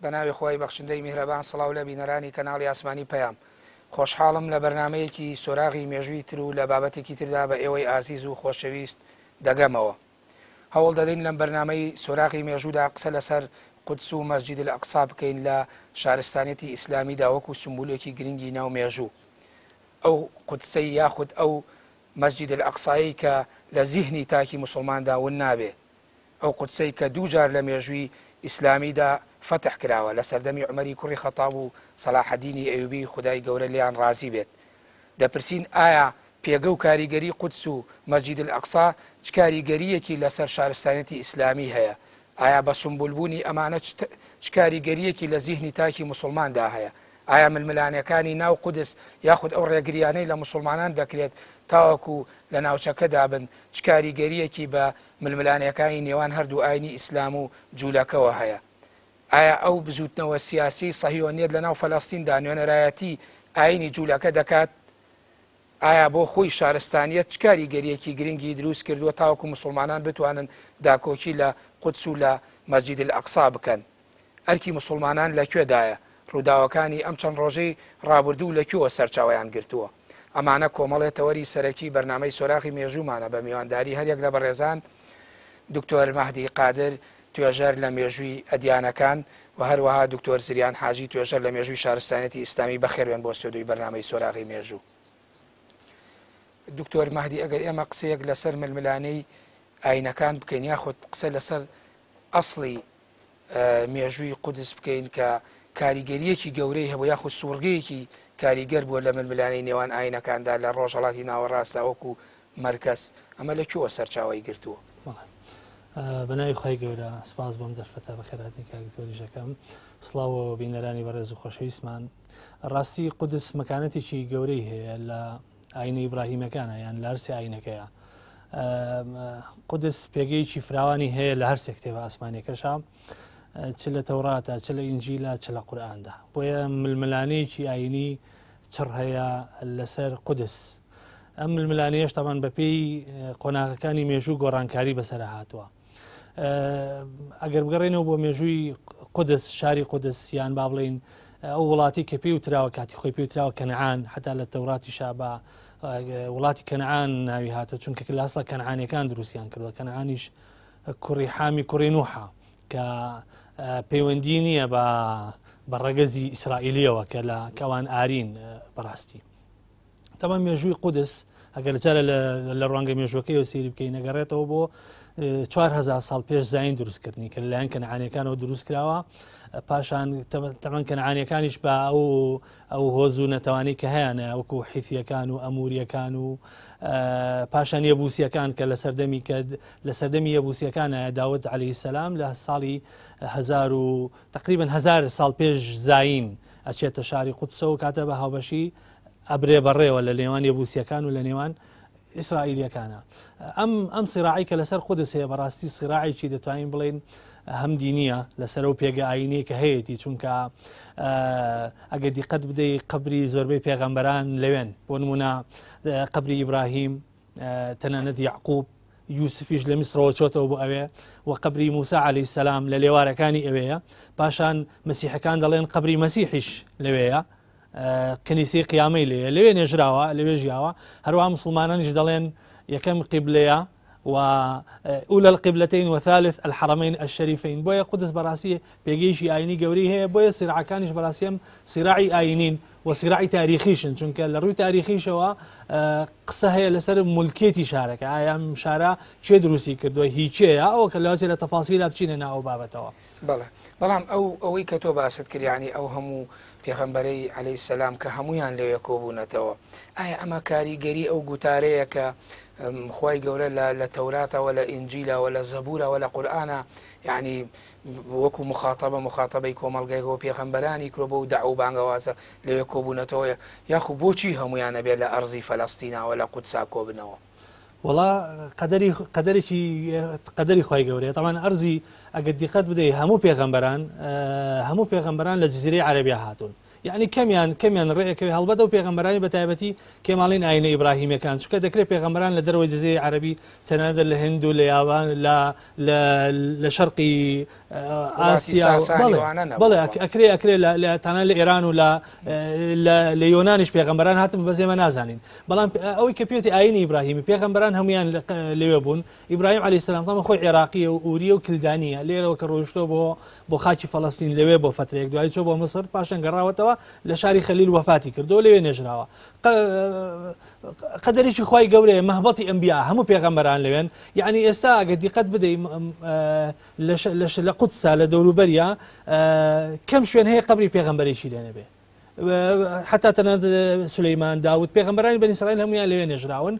بە ناوی خوای بەخشندەی میهرەبان سڵاو لە بینەرانی کەناڵی ئاسمانی پەیام. خۆشحاڵم لە بەرنامەیەکی سۆراغی مێژووی تر و لە بابەتێکی تردا بە ئێوەی ئازیز و خۆشەویست دەگەمەوە. هەوڵ دەدەین لەم بەرنامەی سۆراغی مێژوودا قسە لەسەر قودس و مەسجید الاقصا بکەین لە شارستانیەتی ئیسلامیدا وەکو سمبولێکی گرنگی ناو مێژوو. ئەو قودسەی یاخود ئەو مەسجید الاقصایەی کە لە زیهنی تاکی موسڵماندا ون نابێ. ئەو قودسەی کە دوو جار لە مێژووی ئیسلامیدا فەتح کراوە لە سەردەمی عومەری کوڕی خەتاب و سەلاحەدینی ئەیوبی خودای گەورە لێیان ڕازی بێت. دەپرسین ئایا پێگە و کاریگەری قودس و مەسجید الاقصا چ کاریگەرییەکی لەسەر شارستانیەتی ئیسلامی هەیە؟ ئایا بە سومبول بوونی ئەمانە چ کاریگەرییەکی لە زیهنی تاکی موسڵماندا هەیە؟ ئایا ململانێکانی ناو قودس یاخود ئەو ڕێگریانەی لە موسڵمانان دەکرێت تاوەکو لە ناوچەکەدا بن چ کاریگەرییەکی بە ململانێکانی نێوان هەردوو ئاینی ئیسلام و جوولەکەوە هەیە؟ ئایا ئەو بزووتنەوە سیاسیەی سەهیۆنیەت لەناو فەلەستیندا نوێنەرایەتی ئاینی جوولەکە دەکات؟ ئایا بۆ خۆی شارستانیەت چ کاریگەریەکی گرنگی دروست کردووە تاوەکو موسڵمانان بتوانن داکۆکی لە قودس و لە مەسجید الاقصا بکەن؟ ئەرکی موسڵمانان لە کوێدایە؟ ڕووداوەکانی ئەم چەند ڕۆژەی ڕابردوو لە کوێوە سەرچاوەیان گرتووە؟ ئەمانە کۆمەڵێ تەوەری سەرەکی بەرنامەی سۆراغی مێژوومانە بە میوانداری هەریەک لە بەڕێزان دکتۆر مەهدی قادر توێژەر لە مێژووی ئەدیانەکان و هەروەها دکتۆر زریان حاجی توێژەر لە مێژووی شارستانیەتی ئیسلامی بەخێربێن بۆ ستۆدیۆی بەرنامەی سۆراغی مێژوو. دکتۆر مەهدی ئەگەر ئێمە قسەیەک لەسەر ململانێی ئاینەکان بکەین یاخود قسە لەسەر ئەسڵی مێژووی قودس بکەین کە کاریگەریەکی گەورەی هەبوو یاخود سوڕگەیەکی کاریگەر بووە لە ململانێی نێوان ئاینەکاندا لە ڕۆژهەڵاتی ناوەڕاستدا وەکو مەرکەز ئەمە لە کوێوە سەرچاوەی گرتووە؟ بە ناوی خوای گەورە سپاس بۆم دەرفەتە بەخێرهاتنی کاک دکتۆریش ئەکەم. سڵاو بۆ بینەرانی بەڕێز و خۆشەویستمان. ڕاستی قودس مەکانەتێکی گەورەی هەیە لە ئاینە ئیبراهیمەکانە یان لە هەرسێ ئاینەکەیە. قودس پێگەیەکی فراوانی هەیە لە هەرسێ کتێبە ئاسمانیەکەشا چ لە تەوراتە چ لە ئینجیلە چ لە قورئاندا. بۆیە ململانێیەکی ئاینی چڕ هەیە لەسەر قودس. ئەم ململانێیەش تاوان بەپێی قۆناغەکانی مێژوو گۆڕانکاری بەسەر هاتووە. ئەگەر بگەڕێنەوە بۆ مێژووی قودس شاری قودس یان با بڵین ئەو وڵاتی کە پێی وتراوە کاتی خۆی پێی وتراوە کەنعان حتا لە تەوراتی شابە وڵاتی کەنعان ناوی هاتە چونکە کە لاسڵە کەنعانەکان دروستیان کردووە کەنعانیش کوڕی حامی کوڕی نوحە کە پەیوەندی نییە بە بە ڕەگەزی ئیسرائیلیەوە کە لە کەوان ئارین بەڕاستی تەمان مێژووی قودس ئەگەر جارە لە ڕوانگە مێژوەکەیەوە سەیری بکەین نەگەڕێتەوە بۆ 4هزار ساڵ پێش زین دروستکردنی کە لەلایەن کەنعانەکانەوە دروست کراوە پاشان تەمان کەنعانەکانیش بە ئەو ئەو هۆز و نەتەوانی کە هەیەە وەکو حیثیەکان و ئەموریەکان و پاشان یەبوسیەکان کە لە سەردەمی کە لە سەردەمی یەبوسیەکان داود عليه سلام لە ساڵی هزار و تقریبا هزار ساڵ پێش زین ئەچێتە شاری قودسەوە کاتە بە هاوبەشی ئەبرێ بەڕێوە لە نێوان یەبوسیەکان و لە نێوان ئیسرائیلیەکانە ئەم ئەم سیراعی کە لەسەر قودس هەیە بەڕاستی سیراعێکی دەتوانین بڵێن هەم دینیە لەسەر ئەو پێگە ئاینەیە کە هەیەی چونکە ئەگە دیقەت بدەی قبری زۆربەی پێغەمبەران لەوێن بۆ نمونە قبری ئیبراهیم تەنانەت یعقوب یوسفیش لە میسرەوە چۆتەوە بۆ ئەوێ و قبری موسا عەلەیهی سەلام لە لێوارەکانی ئەوەیە پاشان مەسیحەکان دەڵێن قبری مەسیحیش لەوێیە کنیسەی قیامەی لێیە لەوێ نێژراوە لەوێ ژیاوە هەروە مسلمانانیش دەڵێن یەکەم قیبلەیە و أولى القبلتين وثالث الحرمين الشريفين بۆیە قودس بەڕاستی پێگەیشی ئاینی گەورەی هەیە بۆیە سیراعەکانیش بەڕاستیم سیراعی ئاینین و سیراعی تاریخیشن چونکە لە ڕووی تاریخیشەوە قسە هەیە لەسەر ملکێتی شارەکە ئایا ئەم شارە چێ دروستی کردووە هیچەیە ئەوە کە لەوەچێ لە تەفاسیلا بچینە ناو بابەتەوە. بەڵێ بەڵام ئەو ئەوەی کە تۆ باست کرد یانی ئەو هەموو پێغەمبەرەی عەلەیهی سەلام کە هەموویان لەوێ کۆبوونەتەوە ئایا ئەمە کاریگەری ئەو گوتارەیە کە خوای گەورە لە لە تەوراتەوە لە ئینجیلەوە لە زەبورەوە لە قورئانە یعنی وەکو مخاتەبە مخاتەبەی کۆمەڵگەیەکەوە پێغەمبەرانی کرۆ بەو دەعو و بانگەوازە لەوێ کۆبوونەتەوە یاخو بۆچی هەموویان ئەبێ لە ئەرزی فەلەستیناوە لە قودسا کۆبنەوە؟ وەڵا قەدەری قەدەرێکی قەدەری خوای گەورەیە تەمان ئەرزی ئەگەر دیقەت بدەی هەموو پێغەمبەران هەموو پێغەمبەران لە جزیرەی عەرەبیا هاتوون. یعنی کەمیان کەمیان ڕێەکەوێ. هەڵبەتە و پێغەمبەرانی بە تایبەتی کێماڵین ئاینە ئیبراهیمەکان، چونکە دەکرێت پێغەمبەران لە دەرەوەی جزیرەی عەرەبی، تەنانەت لە هند و لە یابان، لە شەرقی ئاسیا، بەڵێ ئەکرێ ئەکرێ تەنانەت لە ئێران و لە یۆنانیش پێغەمبەران هاتن، بەس ئێمە نازانین. بەڵام ئەوەی کە پێێتی ئاینی ئیبراهیمی، پێغەمبەران هەمویان لەوێ بوون. ئیبراهیم عەلەیهی سەلام تەمە خۆی عێراقیە و ئوریە و کلدانیە، لێرەوە کە ڕۆیشتۆ بۆ خاکی فەڵەستین لەوێ بۆ فترەیەک، دوایی چۆ بۆ مصر، پاشان گەڕاوەتەوە لە شاری خەلیل وەفاتی کردەوە، لەوێ نێژراوە. قەدەرێکی خوای گەورەیە، مەهبەتی ئەنبیا، هەموو پێغەمبەران لەوێن. یعنی ئێستا ئەگەر دیقەت بدەی لە قودسا لە دەوروبەریا کەم شوێن هەیە قەبری پێغەمبەرێکی لێ نەبێ. حتا تەنانەت سولەیمان، داود، پێغەمبەرانی بەنی ئیسرائیل هەمویان لەوێ نێژراون.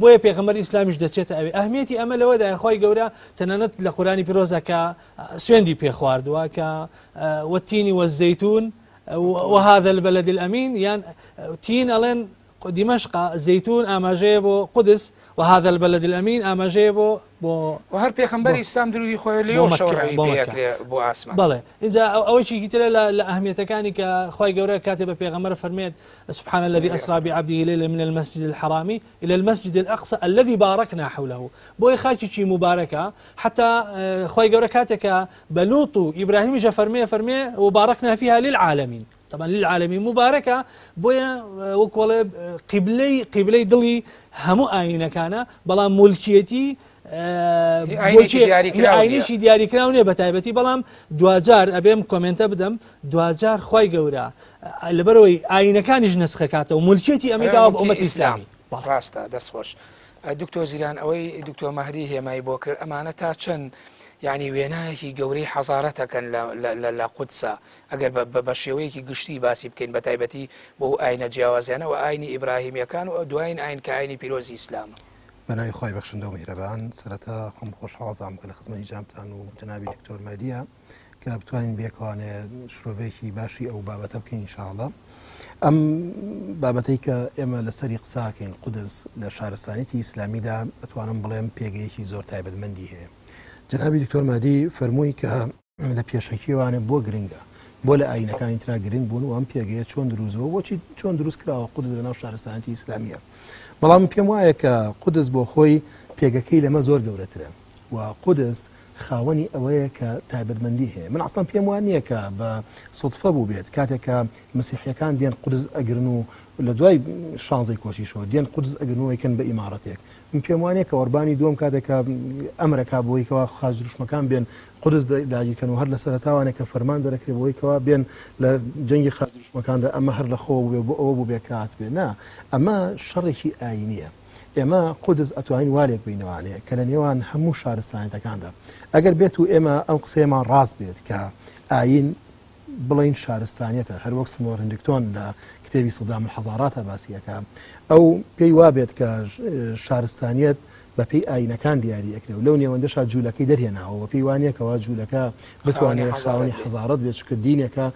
بۆیە پێغەمبەری ئیسلامیش دەچێتە ئەوێ. ئەهمیەتی ئەمە لەوەدایە خوای گەورە تەنانەت لە قورانی پیرۆزە کە سوێندی پێخواردووە کە وەتینی وەزەیتون وهذا البلد الأمين، یان تین ئەڵێن دیمەشق، زەیتون ئاماژەیە بۆ قودس، وهذا البلد الأمين ئاماژەیە بۆ و هەر پێغەمبەری ئیسلام درودی خۆی لێ شەوڕەوی پێ بۆ ئاسمان. بەڵێ، اینجا ئەوەیکی ترە لە ئەهمیەتەکانی کە خوای گەورە کاتێ بە پێغەمبەر فەرمێت سبحان الذي أسرى بعبده ليلا من المسجد الحرام إلى المسجد الأقصى الذي باركنا حوله. بۆی خاکێکی مبارەکە، حتى خوای گەورە کاتێکە بە لوط و ئیبراهیمیشە فەرمێ فەرمێ وباركنا فيها للعالمين. طبعا للعالمين مبارەکە، بۆیە وەکوڵێ قیبلەی دڵی هەموو ئاینەکانە، بەڵام مولکیەتی ئاینێکی دیاریکراو نییە بە تایبەتی. بەڵام دواجار ئەبێم comment ە بدەم، دواجار خوای گەورە لەبەرەوەی ئاینەکانیش نسخەکاتەوە مولکیەتی ئەمەی داوە بە ئومەتی ئیسلامی. ڕاستە، دەستخۆش دکتۆر زیران. ئەوەی دکتۆر مەهدی هێمای بۆ کرد، ئەمانە تا چەند یعنی وێنایەکی گەورەی حەزارەتەکەن لە قودسا، ئەگەر بە شێوەیەکی گشتی باسی بکەین، بە تایبەتی بۆ ئاینە جیاوازیانە و ئاینی ئیبراهیمیەکان و دوایین ئاین کە ئاینی پیرۆزی ئیسلامە. بەناوی خوای بەخشندە و میهرەبان. سەرەتا خۆم خۆشحاڵ کە لە خزمەتی جامتان و جەنابی دکتۆر مەهدیە کە بتوانین بێکوانێ شرۆڤێکی باشی ئەو بابەتە بکەین ئینشاءڵڵا. ئەم بابەتەی کە ئێمە لەسەری قساکەین، قودس لە شارستانیەتی ئیسلامیدا، ئەتوانم بڵێم پێگەیەکی زۆر تایبەتمەندی هەیە. جەنابی دکتۆر مادی فەرمووی کە لە پێشەکیوانە بۆ گرنگە، بۆ لە ئاینەکانی ترا گرنگ بوون و ئەم پێگەیە چۆن دروستەوە، بۆچی چۆن دروست کراوە قودس لە ناو شارستانیەتی ئیسلامیە. بەڵام پێم وایە کە قودس بۆ خۆی پێگەکەی لەمە زۆر گەورەترە و قودس خاوەنی ئەوەیە کە تایبەتمەندی هەیە. من ئەسڵەن پێم وان نییە کە بە سوتفە بوو بێت کاتێک کە مەسیحیەکان دێن قودس ئەگرن و لە دوای شانزەی کۆچیشەوە دێن قودس ئەگرن و ئەیکەن بە ئیمارەتێک. من پێم وانە کە ئۆربانی دووەم کاتێک کە ئەمرەکا بۆی کەوا خاچ دروشمەکان بێن قودس داگیرکەن و هەر لە سەرەتاوانێک کە فەرمان دەرەکرێ بۆی کەوا بێن لە جەنگی خاچ دروشمەکاندا، ئەمە هەر لە خۆ بووێ بۆ ئەوە بوو بێ کات بێ. نا، ئەمە شەڕێکی ئاینیە. ئێمە قودس ئەتوانین والێک بینەوانێ کە لە نێوان هەموو شارستانەتەکاندا ئەگەر بێت و ئێمە ئەم قسەیەمان ڕاست بێت کە ئاین بڵین شارستانیەتە، هەروەک سمۆر هندکتۆن لە کتێبی صدام الحضاراتە باسیەکە، ئەو پێی وابێت کە شارستانیەت بە پێی ئاینەکان دیاری ئەکرێ و لەو نێوەندەشا جوولەکەی دەرهێناوە، پێی وانەیەکەوە جوولەکە بتوانێت خاوەنی حەزارەت بێت، چونکە دینێکە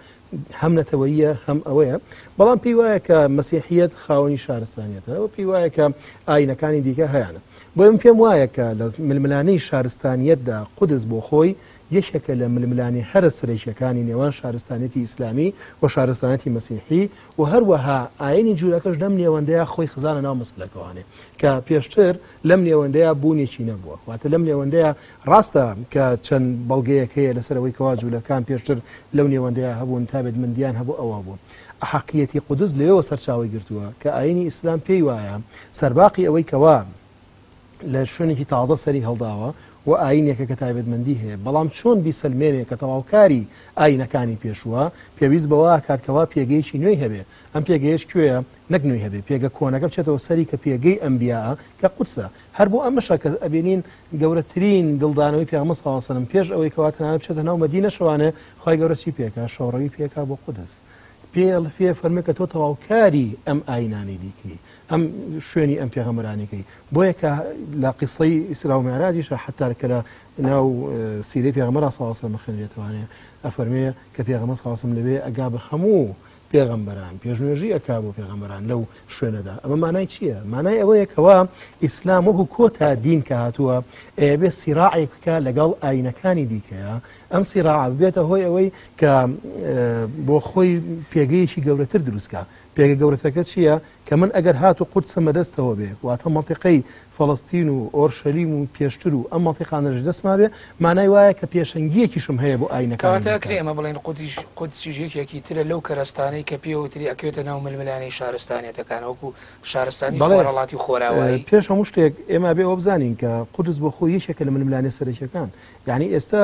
هەم نەتەوەیە هەم ئەوەیە. بەڵام پێی وایە کە مەسیحیەت خاوەنی شارستانیەتە و پێی وایە کە ئاینەکانی دیکە هەیەە. بۆ من پێم وایە کە لە ململانەی شارستانیەتدا قودس بۆ خۆی یەکێکە لە ململانی هەرە سەرەکیەکانی نێوان شارستانیەتی ئیسلامی و شارستانیەتی مەسیحی و هەروەها ئاینی جوولەکەش لەم نێوەندەیە خۆی خزانە ناو مەسلەکەوانێ کە پێشتر لەم نێوەندەیە بوونێکی نەبووە. واتە لەم نێوەندەیە ڕاستە کە چەند بەڵگەیەک هەیە لەسەرەوەی کەوا جوولەکان پێشتر لەو نێوەندەیە هەبوون، تابێتمەندیان هەبوو، ئەوە بوو. حەقیەتی قودس لەوێوە سەرچاوی گرتووە کە ئاینی ئیسلام پێی وایە سەرباقی ئەوەی کەوا لە شوێنێکی تازە سەری هەڵداوە و ئاینێکە کە تایبەتمەندی هەیە، بەڵام چۆن بیسەلمێنێ کە تەواوکاری ئاینەکانی پێشووە، پێویست بەوە کات کەوا پێگەیەکی نوێی هەبێ. ئەم پێگەیەش کوێیە؟ نەک نوێی هەبێ، پێگە کۆنەکە بچێتەوە سەری کە پێگەی ئەنبیا کە قودسە. هەر بۆ ئەمەشە کە ئەبینین گەورەترین دڵدانەوەی پێغەمبەر صلی الله علیه و سلم پێش ئەوەی کەوا تەنانەت بچێتە ناو مەدینە شەوانێ، خوای گەورە چی پێکا؟ شەوڕەوی پێکا بۆ قودس، پێ فەرمێ کە تۆ تەواوکاری ئەم ئاینانەی دیکەی، ئەم شوێنی ئەم پێغەمبەرانەکەی. بۆیە کە لە قیسەی ئیسرا و میعراجیشە حتا کە لە ناو سیرەی پێغەمبەر صلی الله علیه و سلم خوێنرێتوانێ ئەفەرمێ کە پێغەمبەر صلی الله علیه و سلم لەوێ ئەگا بە هەموو پێغەمبەران، پێشنوێژی ئەکا بۆ پێغەمبەران لەو شوێنەدا. ئەمە مانای چییە؟ مانای ئەوەیە کەوا ئیسلام وەکو کۆتا دین کە هاتووە ئەیەبێ سیراعێک بکە لەگەڵ ئاینەکانی دیکەیە. ئەم سیراعە ببێتە هۆی ئەوەی کە بۆ خۆی پێگەیەکی گەورەتر دروستکە. پێگە گەورەترەکە چییە؟ کە من ئەگەر هات و قودسم بەدەستەوە بێ، واتە مەنتیقەی فەڵەستین و ئۆرشەلیم و پێشتر و ئەم مەنتیقانەش دەستما بێ، مانای وایە کە پێشەنگییەکیشم هەیە بۆ ئایینەکانی کەواتە دیکە. ئەکرێ ئێمە بڵێین قودیش قودسیش یەکێکی ترە لەو کەرەستانەی کە پێوتری ئەکەوێتە ناو ململانێی شارستانیەتەکان وەکو شارستانی بەڵێ، خۆرهەڵاتی و خۆراوایی؟ پێش هەموو شتێک ئێمە ئەبێ ئەوە بزانین کە قودس بۆ خۆی یەکێکە لە ململانێ سەرەکییەکان. یانی ئێستا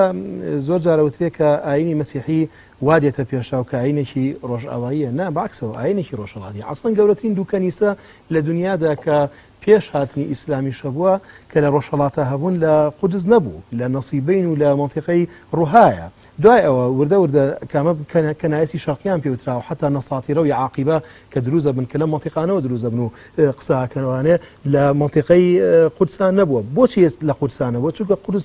زۆر جار ئەوترێ کە ئایینی مەسیحی وا دێتە پێشچاو کە ئایینێکی ڕۆژئاواییە، نا بەعەکسەوە ئایینێکی ڕۆژهەڵاتیە. ئەسڵەن گەورەترین دوو کەنیسە لە دونیادا کە پێش هاتنی ئیسلامیش هەبووە کە لە ڕۆژهەڵاتا هەبوون لە قودس نەبوو، لە نەسیبەین و لە مەنتیقەی ڕوهایە. دوای ئەوە وردە وردە کامە کەنایسی شەرقیان پێ وتراوە، حەتا نەساتیرە و یەعاقیبە کە دروست دەبن کە لەم مەنتیقانەوە دروست دەبن و قسە ئەکەنەوانێ لە مەنتیقەی قودسا نەبووە. بۆچی لە قودسا نەبووە؟ چونکە قودس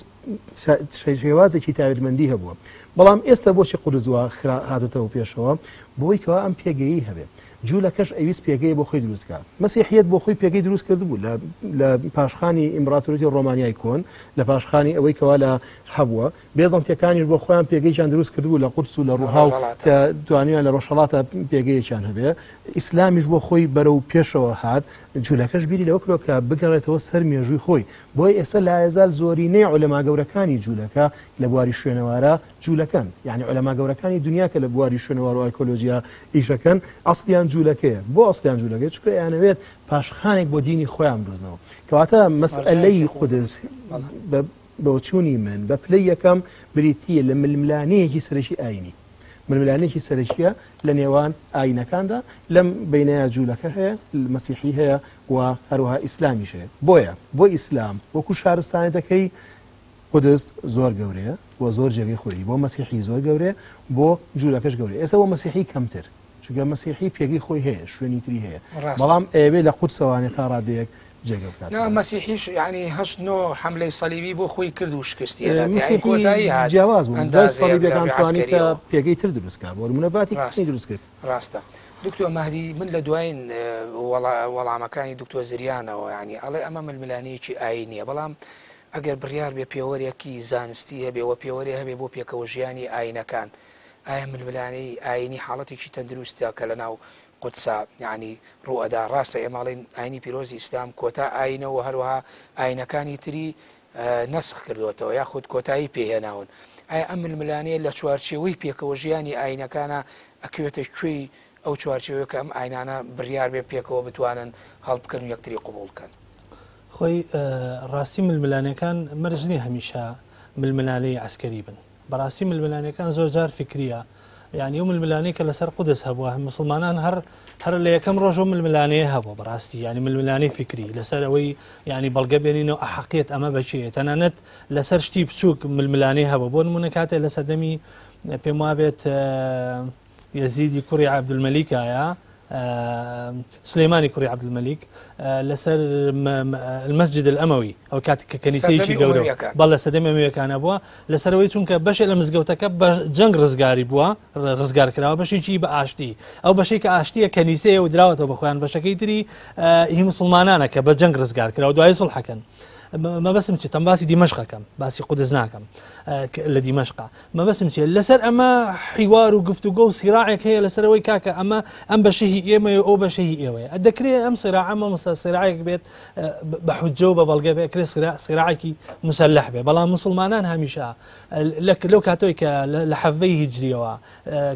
شێوازێکی تایبەتمەندی هەبووە. بەڵام ئێستا بۆچی قودس وا هاتوتەوە پێشەوە؟ بۆی کەوا ئەم پێگەیەی هەبێ. جوولەکەش ئەویست پێگەیە بۆ خۆی دروست کا. مەسیحیەت بۆ خۆی پێگەی دروست کردبوو لە پاشخانی ئیمبراتۆریەتی ڕۆمانیای کۆن، لە پاشخانی ئەوەی کەوا لە هەبووە. بێزەنتیەکانیش بۆ خۆیان پێگەیەکیان دروست کردبوو لە قودس و لە ڕوها و کە توانیان لە ڕۆژهەڵاتە پێگەیەکیان هەبێ. ئیسلامیش بۆ خۆی بەرەو پێشەوە هات. جوولەکەش بیری لەوە کردەوە کە بگەڕێتەوە سەر مێژووی خۆی. بۆیە ئێستا لایەزال زۆرینەی عولەما گەورەکانی جوولەکە لە بواری شوێنەوارە جوولەکەن. یعنی عولەما گەورەکانی دنیا کە لە بواری شوێنەوار و ئارکۆلۆژیا ئیشەکەن ئەسڵیان جوولەکەیە. بۆ ئەسڵیان جوولەکەیە؟ چونکە ئەیانەوێت پاشخانێک بۆ دینی خۆیان بدۆزنەوە. کەواتە مەسئەلەی قودس بە بۆچوونی من بە پلەی یەکەم بریتییە لە ململانێیەکی سەرەکی ئایینی. ململانێکی سەرەکییە لە نێوان ئایینەکاندا، لەم بەینەیا جوولەکە هەیە، مەسیحی هەیە و هەروەها ئیسلامیش هەیە. بۆیە بۆ ئیسلام وەکو شارستانێتەکەی قودس زۆر گەورەیە و زۆر جێگەی خۆی، بۆ مەسیحی زۆر گەورەیە، بۆ جوولەکەش گەورەیە. ئێستا بۆ مەسیحی کەمتر، چونکە مەسیحی پێگەی خۆی هەیە، شوێنی تری هەیە، بەڵام ئەیەوێ لە قودسەوانێ تا ڕادەیەک جێگە بکات. نا مەسیحیش یعنی هەشت نۆ حەملەی سەلیبی بۆ خۆی کرد و شکستی هێنا. تیای کۆتایی هات جیاواز بوو. دوای سەلیبیەکان توانی کە پێگەی تر دروست کا، بۆ نمونە ڤاتیکانی دروست کرد. ڕاستە دکتۆر مەهدی، من لە دوایین وەڵامەکانی دکتۆر زریانەوە یعنی ئەڵێ ئەمە ململانێیەکی ئایینیە، بەڵام ئەگەر بڕیار بێ پێوەرێکی زانستی هەبێ و پێوەرێ هەبێ بۆ پێکەوە ژیانی ئایینەکان، ئایا ململانێی ئایینی حاڵەتێکی تەندروستە کە لەناو قودسا یەعنی ڕووئەدا؟ ڕاستە ئێمە ئەڵێین ئاینی پیرۆزی ئیسلام کۆتا ئاینە و هەروەها ئاینەکانی تری نەسخ کردووەتەوە یاخود کۆتایی پێهێناون، ئایا ئەم ململانێیە لە چوارچێوەی پێکەوە ژیانی ئاینەکانە ئەکەوێتە کوێی ئەو چوارچێوەیە کە ئەم ئاینانە بڕیار بێ پێکەوە بتوانن هەڵبکەن و یەکتری قبوڵ کەن؟ خۆی ڕاستی ململانێکان مەرج نییە هەمیشە ململانێی عەسکەری بن. بەڕاستی ململانێکان زۆر جار فکریە یعنی ئەو ململانێ کە لەسەر قودس هەبووە مسلمانان هەر هەر لە یەکەم ڕۆژ و ململانێ هەبوو بەڕاستی یعنی ململانێ فکری لەسەر ئەوەی یعنی بەڵگە بێنینەوە ئەحقیت ئەمە بەچێ تەنانەت لەسەر شتی بچووک ململانێ هەبوو بۆ نمونە کاتێ لە سەردەمی پێم وابێت یەزیدی کوڕی عەبدولمەلیکایە سلێمانی کوڕی عەبدولمەلیک لەسەر المسجد الأموي ئەو کات کە کەنیسەیەکی گەورە بەڵ لە سەدەمی ئەمەویەکانە بووە لەسەرەوەی چونکە بەشێ لە مزگەوتەکە بە جەنگ ڕزگاری بووە ڕزگار کراوە بەشێکی بە ئاشتی ئەو بەشێک کە ئاشتیە کەنیسەیە و دراوەتەوە بە خۆیان بەشەکەی تری هی مسلمانانە کە بە جەنگ ڕزگار کراوە دوای سوڵحەکەن مەبەسم چی تەم باسی دیمەشقەکەم باسی قودس ناکەم لە دیمەشقا مەبەستم چیە لەسەر ئەمە حیوار و گفتوگۆ و سیراعێک هەیە لەسەر ئەوەی کاکە ئەمە ئەم بەشە هی ئێمەیە و ئەو بەشە هی ئێوەیە دەکرێ ئەم سیراعە مامۆستا سیراعێک بێت بە حجە و بە بەڵگە بێ کرێ سیراعێکی مسلح بێ بەڵام مسلمانان هەمیشە لەو کاتۆی کە لە حەڤەی هیجریەوە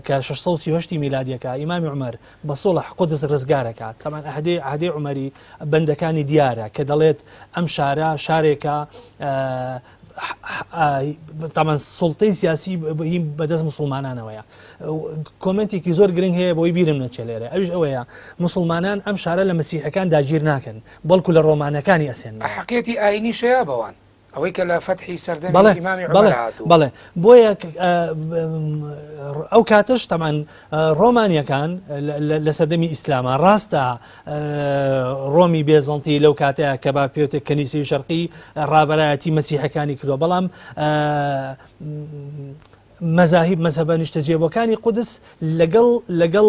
کە 638 میلادیەکە ئیمامی عومەر بە سوڵح قودس ڕزگارەکات تەمان ئەهدەی عهدەی عومەری بەندەکانی دیارە کە دەڵێت ئەم شارە شارێکە تامان سڵتەی سیاسی بەدەست مسلمانانەوەیە کۆمنتێکی زۆر گرنگ هەیە بۆی بیرم نەچێ لێرە ئەوش ئەوەیە مسلمانان ئەم شارە لە مەسیحەکان داگیر ناکەن بەڵکو لە ڕۆمانەکانی ئەسێن حقیەتی ئاینی شەیە بەوان ئەوەی کە لە فەتحی سەردەمی ئیمامی عومەر هاتوو. بەڵێ بۆیە ئەو کاتەش تەمان ڕۆمانیەکان لە سەردەمی ئیسلاما ڕاستە ڕۆمی بێزەنتی لەو کاتەیە کە با پێوتە کەنیسەی شەرقی ڕابەرایەتی مەسیحەکانی کردووە بەڵام مەزاهیب مەزهەبە نیشتەجێبووەکانی قودس لەگەڵ لەگەڵ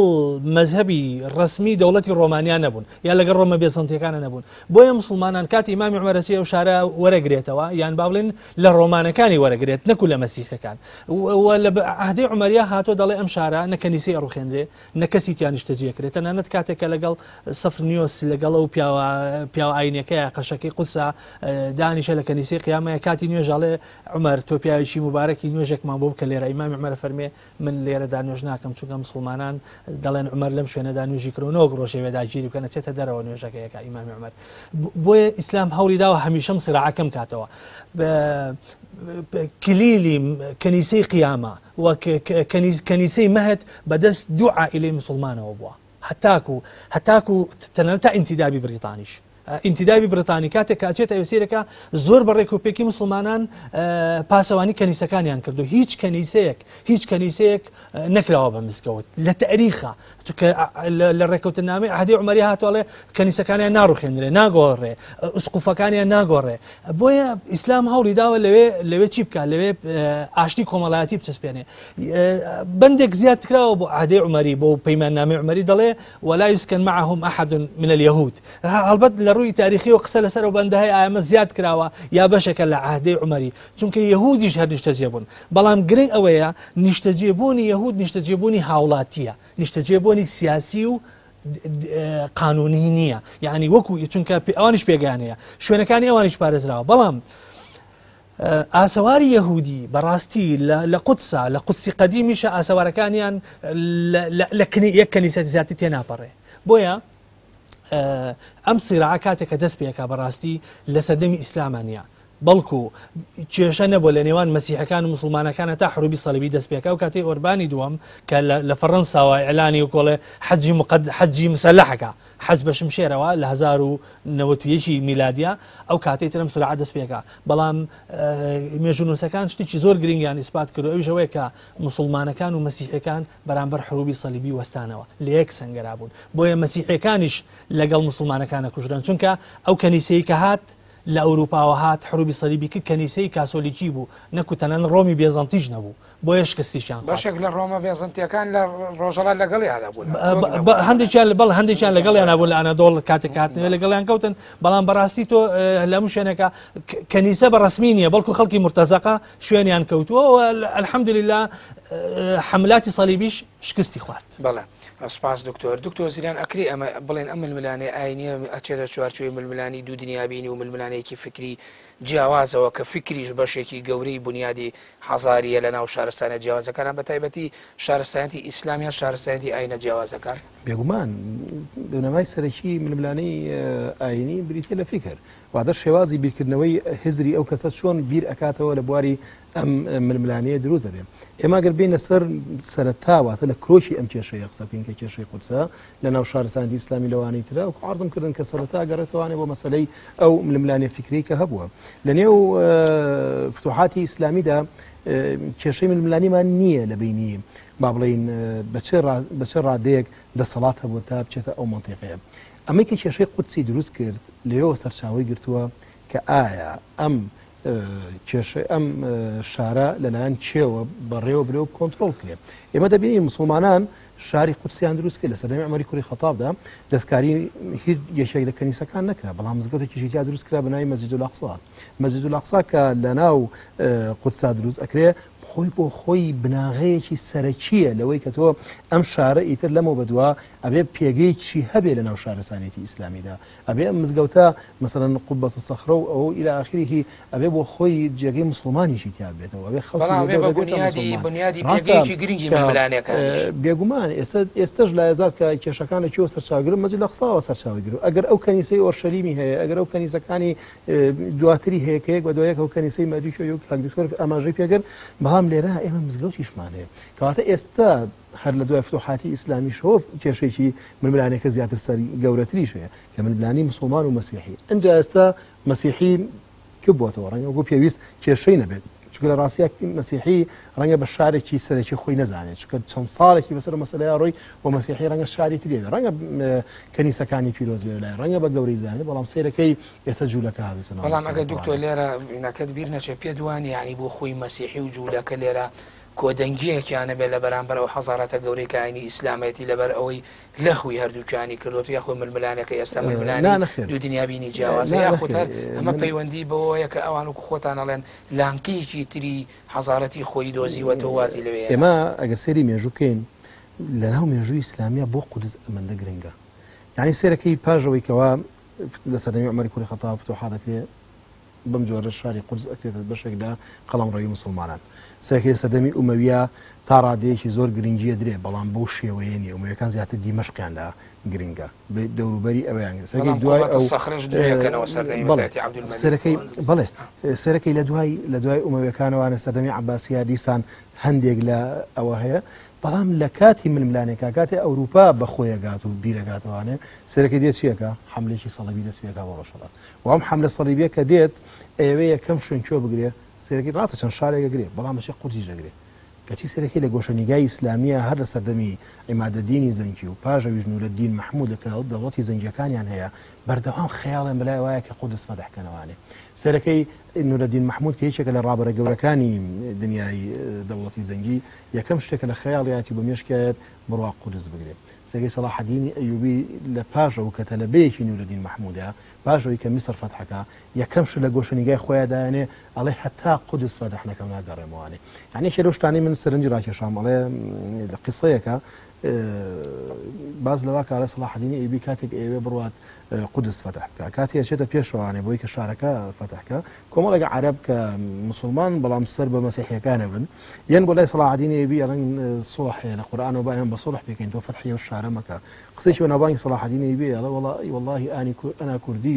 مەزهەبی ڕەسمی دەوڵەتی ڕۆمانیا نەبوون یا لەگەڵ ڕۆمە بێزەنتیەکانە نەبوون. بۆیە موسڵمانان کاتی ئیمامی عومەر ئەچێ ئەو شارە وەرەگرێتەوە یان با بڵێن لە ڕۆمانەکانی وەرەگرێت نەکو لە مەسیحەکان و لە عەهدی عومەریا هاتۆ دەڵێ ئەم شارە نە کەنیسەی ئەڕوخێنرێ نە کەسی تیا نیشتەجێ کرێت. تەنانەت کاتێک کە لەگەڵ سەفرنیۆس لەگەڵ ئەو پیاوە پیاوە ئاینەکەیە قەشەکەی قودسا دانیشە لە کەنیسەی قیامەیە کاتی نوێژ ئەڵێ عومەر تۆ پیاوێکی موبارەکی نوێژێکمان بۆ بکە لێرە. ئیمامی عومەر فەرمێ من لێرەدا نوێژ ناکەم چونکە مسوڵمانان دەڵێن عومەر لەم شوێنەدا نوێژی کردو نەوەک ڕۆژێ وێ داگیری بکەن ئەچێتە دەرەوە نوێژەکەیەکە ئیمامی عومەر. بۆیە ئیسلام هەوڵی داوە هەمیشە سراعەکەم کاتەوە. کلیلی کەنیسەی قیامە و کەنیسەی مەهد بەدەست دوو عائیلەی مسوڵمانەوە بووە هەتاکو هەتاکو تەنانەت تا ئینتیدابی بریتانیش. ئینتیدابی بریتانی کاتێک کە ئەچێتە ئەوێ سەیرەکە زۆر بە ڕێک و پێکی مسلمانان پاسەوانی کەنیسەکانیان کردو هیچ کەنیسەیەک هیچ کەنیسەیەک نەکراوە بە مزگەوت لە تەریخە چونکە لە ڕێککەوتنامەی عهدی عومەری هاتووە کەنیسەکانیان ناڕوخێنرێ ناگۆڕێ ئوسقوفەکانیان ناگۆڕێ. بۆیە ئیسلام هەوڵی داوە لەوێ لەوێ چی بکات لەوێ ئاشتی کۆمەڵایەتی بچەسپێنێ. بەندێک زیاد کراوە بۆ عهدی عومەری بۆ پەیماننامەی عومەری دەڵێ ولا يسكن معهم أحد من اليهود. هەڵبەت لە ڕووی تاریخی و قسە لەسەر ئەو بەندە هەیە ئایەمە زیاد کراوە یا بەشێکە لە عهدی عومەری چونکە یەهودیش هەر نیشتەجێ بوون. بەڵام گرنگ ئەوەیە نیشتەجێبوونی یەهود نیشتەجێبوونی هاوڵاتیە، نیشتەجێبوونی سیاسی و قانونی نییە. یعنی وەکو چونکە ئەوانیش پێگەیان هەیە شوێنەکانی ئەوانیش پارێزراوە. بەڵام ئاسەواری یەهودی بەڕاستی لە قودسا لە قودسی قەدیمیشە ئاسەوارەکانیان لە یەک کەنیسە زیاتر تێناپەڕێ. بۆیە ئەم سیراعە کاتێک کە دەست پێکا بەڕاستی لە سەردەمی ئیسلاما نییە، بەڵکو کێشە نەبووە لە نێوان مەسیحەکان و مسلمانەکان تا حروبی سەلیبی دەست پێکا. و کاتێک ئۆربانی دووەم کە لە فەڕەنساوە ئیعلانی و کۆڵێ حەجی مقد حەجی مسەلحەکە حەج بە شمشێرەوە لە 1091 میلادیە ئەو کاتەی ترم سرعە دەست پێکا. بەڵام مێژوونووسەکان شتێکی زۆر گرنگیان ئیسپات کردو ئەویش ئەوەیە کە مسلمانەکان و مەسیحەکان بەرامبەر حروبی سەلیبی وەستانەوە لە یەک سەنگەرا بوون. بۆیە مەسیحەکانیش لەگەڵ مسلمانەکانە کوژران چونکە ئەو کەنیسەی کە هات لە ئەوروپاوە هات حروبی سەلیبی کرد کەنیسەی کاسۆلیکی بوو نەکو تەنانەت ڕۆمی بێزەنتیش نەبوو بۆیە شکستیشیان خوارد. بەشێک لە ڕۆمە بێزەنتیەکان لە ڕۆژەڵات لەگەڵیانە بوون. هەندێکیان بەڵ هەندێکیان لەگەڵیانە بوون لە ئەنادۆڵ کاتێک هاتنەوە لەگەڵیان کەوتن. بەڵام بەڕاستی تۆ لە هەموو شوێنێکە کەنیسە بە ڕەسمی نییە بەڵکو خەڵکی مرتەزەقە شوێنیان کەوتووە و الحەمدللە حەملاتی سەلیبیش شکستی خوارد. بەڵێ سوپاس دکتۆر. دکتۆر زیران ئەکری ئەمە بڵێن ئەم ململانێ ئاینیە ئەچێتە چوارچێوەی ململانی دوو دنیابینی و ململانێکی فکری جیاوازەوە کە فکریش بەشێکی گەورەی بنیادی حەزاریە لە ناو شارستانە جیاوازەکان بە تایبەتی شارستانیەتی ئیسلام یان شارستانیەتی ئاینە جیاوازەکان؟ بێگومان بنەمای سەرەکی ململانێی ئاینی بریتیە لە فکر، واتە شێوازی بیرکردنەوەی هزری ئەو کەسە چۆن بیر ئەکاتەوە لە بواری ئەم ململانەیە دروست دەبێت. ئێمە گەر بینە سەر سەرەتا واتە لە کرۆکی ئەم کێشەیە قسە بکەین کە کێشەی قودسە لە ناو شارستانی ئیسلامی لەوانەی ترە، وەکو عەرزم کردن کە سەرەتا گەڕێتەوانێ بۆ مەسەلەی ئەو ململانێ فکری کە هەبووە لە نێو فتوحاتی ئیسلامیدا. کێشەی ململانیمان نییە لە بینی با بڵین بە چه ڕادەیەک دەسەڵات هەبوو تا بچێتە ئەو مەنتیقەیە. ئەمەی کە کێشەی قودسی دروست کرد لەوێوە سەرچاوەی گرتووە کە ئایا ئەم کێشەی ئەم شارە لەلایەن کێوە بەڕێوە برێ و کۆنترۆڵ کرێ. ئێمە دەبینین مسلمانان شاری قودسیان دروست کرد لە سەردەمی عومەری کوڕی خەتابدا، دەستکاری هیچ یەکێک لە کەنیسەکان نەکرا، بەڵام مزگەوتێکیشی تیا دروست کرا بە ناوی مەسجد الاقصا. مەسجد الاقصا کە لە ناو قودسا دروست ئەکرێ خۆی بۆ خۆی بناغەیەکی سەرەکیە لەوەی کە تۆ ئەم شارە ئیتر لەمەوە بەدوا ئەبێ پێگەیەکی هەبێ لە ناو شارستانیەتی ئیسلامیدا، ئەبێ ئەم مزگەوتە مەسەلەن قوبەت و سەخرە و ئەوە ئیلا ئاخریهی ئەبێ بۆ خۆی جێگەی مسلمانیشی تیا بێتەوە، ئەبێ خەڵکی بەڵام ئەبێ بە دەورە بێتە بنیادی مسلمان. بنیادی ڕاستە پێگەیەکی گرنگی کە ململانێکانیش. بێگومان ئێستاش لایەزار کە کێشەکان لە کوێوە سەرچاوەگرن، مەسجد الاقصاوە سەرچاوەگرن. ئەگەر ئەو کەنیسەی ئۆرشەلیمی هەیە، ئەگەر ئەو کەنیسەکانی دواتری هەیە کە یەک بە دوای یەک ئەو کەنیسەی مەدیکۆ و کاک دکتۆر ئاماژەی پێکرد، بەڵام لێرە ئێمە مزگەوتیشمان هەیە. کەواتە ئێستا هەر لە دوای فتوحاتی ئیسلامیشەوە کێشێکی ململانێکە زیاتر سەر گەورەتریش هەیە کە ململانی مسلمان و مەسیحی. ئەنجا ئێستا مەسیحی کپ بۆتەوە، ڕەنگە وەکو پێویست کێشەی نەبێت، چونکە لە ڕاستیا مەسیحی ڕەنگە بە شارێکی سەرەکی خۆی نەزانێت، چونکە چەند ساڵێکی بەسەر مەسەلەیە ڕۆی و مەسیحی ڕەنگە شاری تری بێت، ڕەنگە کەنیسەکانی پیرۆز بێ لای، ڕەنگە بە گەورەی بزانێت، بەڵام سەیرەکەی ئێستا جوولەکە هاتووەتە ناو بەڵام ئەگەر مەسەلەکەوانێ. دکتۆر لێرە بینەکەت بیر نەچێت پێ دوانی یعنی بۆ خۆی مەسیحی و جوولەکە لێرە کۆدەنگییەکیان هەبێت لە بەرامبەر ئەو حەزارەتە گەورەی کە ئاینی ئیسلامەتی لەبەر ئەوەی لەغوی هەردووکیانی کردووە یاخود ململانێکە ئێستا ململانێی دوو دنیابینی جیاوازە یاخود هەر ئەمە پەیوەندی بەوەیە کە ئەوان وەکو خۆتان ئەڵێن لانکەیەکی تری حەزارەتی خۆی دۆزیوەتەوە وازی لەوێ هێنا. ئێمە ئەگەر سەیری مێژوو بکەین لەناو مێژووی ئیسلامیە بۆ قودس ئەمەندە گرنگە یعنی سەیرەکەی پاش ئەوەی کەوا لە سەردەمی عومەری کوڕی خەتاب فتوحات دەکرێ بەم جۆرە شاری قودس ئەکرێتە بەشێک لە قەڵەمڕەوی موسڵمانان. سەرەکەی سەردەمی ئومەویە تا ڕادەیەکی زۆر گرنگیە درێ بەڵام بەو شێوەیە نیە ئومەویەکان زیاتر دیمەشقیان لا گرنگە دەوروبەری ئەویان سەرەکەی دوای ئەو سەخرەش نوێکەنەوە سەردەمی بەڵێ عەبدولمەلیک سەرەکەی بەڵێ سەرەکەی لە دوای لە دوای ئومەویەکانەوانە سەردەمی عەباسیە دیسان هەندێک لە ئەوە هەیە بەڵام لە کاتی ململانێکا کاتێ ئەوروپا بە خۆیەگات و بیرەگاتەوانێ سەرەکەی دێ چیەکە حملێکی سەڵەبی دەست پێکا بۆ ڕۆژهەڵات و ئەم حەملە سەڵیبیە کە دێت ئەیەوێ یەکەم شوێن کوێ بگرێ؟ سەیرەکەی ڕاستە چەند شارێک ئەگرێ بەڵام ئەچێ قودسیش ئەگرێ. کەچی سەیرەکەی لە گۆشەنیگای ئیسلامیە هەر لە سەردەمی عیمادەدینی زەنگی و پاش ئەویش نورەدین مەحمود کە دەوڵەتی زەنگیەکانیان هەیە بەردەوام خەیاڵیان بەلای وایە کە قودس فەتح کەنەوانێ. سەیرەکەی نورەدین مەحمود کە یەکێکە لە ڕابەرە گەورەکانی دنیای دەوڵەتی زەنگی یەکەم شتێک کە لە خەیاڵیاتی و بە مێشکیایەت بڕوا قودس بگرێ. سەیرەکەی سەڵاحەدینی ئەیوبی لە پاش ئەو کە تەلەبەیەکی نورەدین مەحمودە پاش ئەوەی کە میسر فەتح کا یەکەم شت لە گۆشەنیگای خۆیا دایەنێ ئەڵێ هەتا قودس فەتح نەکەم ناگەڕێمەوانێ یعنی یەکێ لەو شتانەی من سەرنجی ڕاکێشام ئەڵێ لە قیسەیەکە باز لەوا کارە سەڵاحەدینی ئەیوبی کاتێک ئەیەوێ بڕوات قودس فەتح بکە کاتێ ئەچێتە پێشەوانێ بۆی کە شارەکە فەتح کە کۆمەڵێک عەرەب کە مسلمان بەڵام سەر بە مەسیحیەکانە بن یەن بۆ لای سەڵاحەدینی ئەیوبی ئەڵێن سوڵح هەیە لە قورئانەوە با ئێمە بە سوڵح پێکەین تۆ فەتحی ئەو شارە مەکە قسەیەکی بەناوبانگی سەڵاحەدینی ئەیوبی ئەڵێ وەڵا واللە ئانی انا کوردی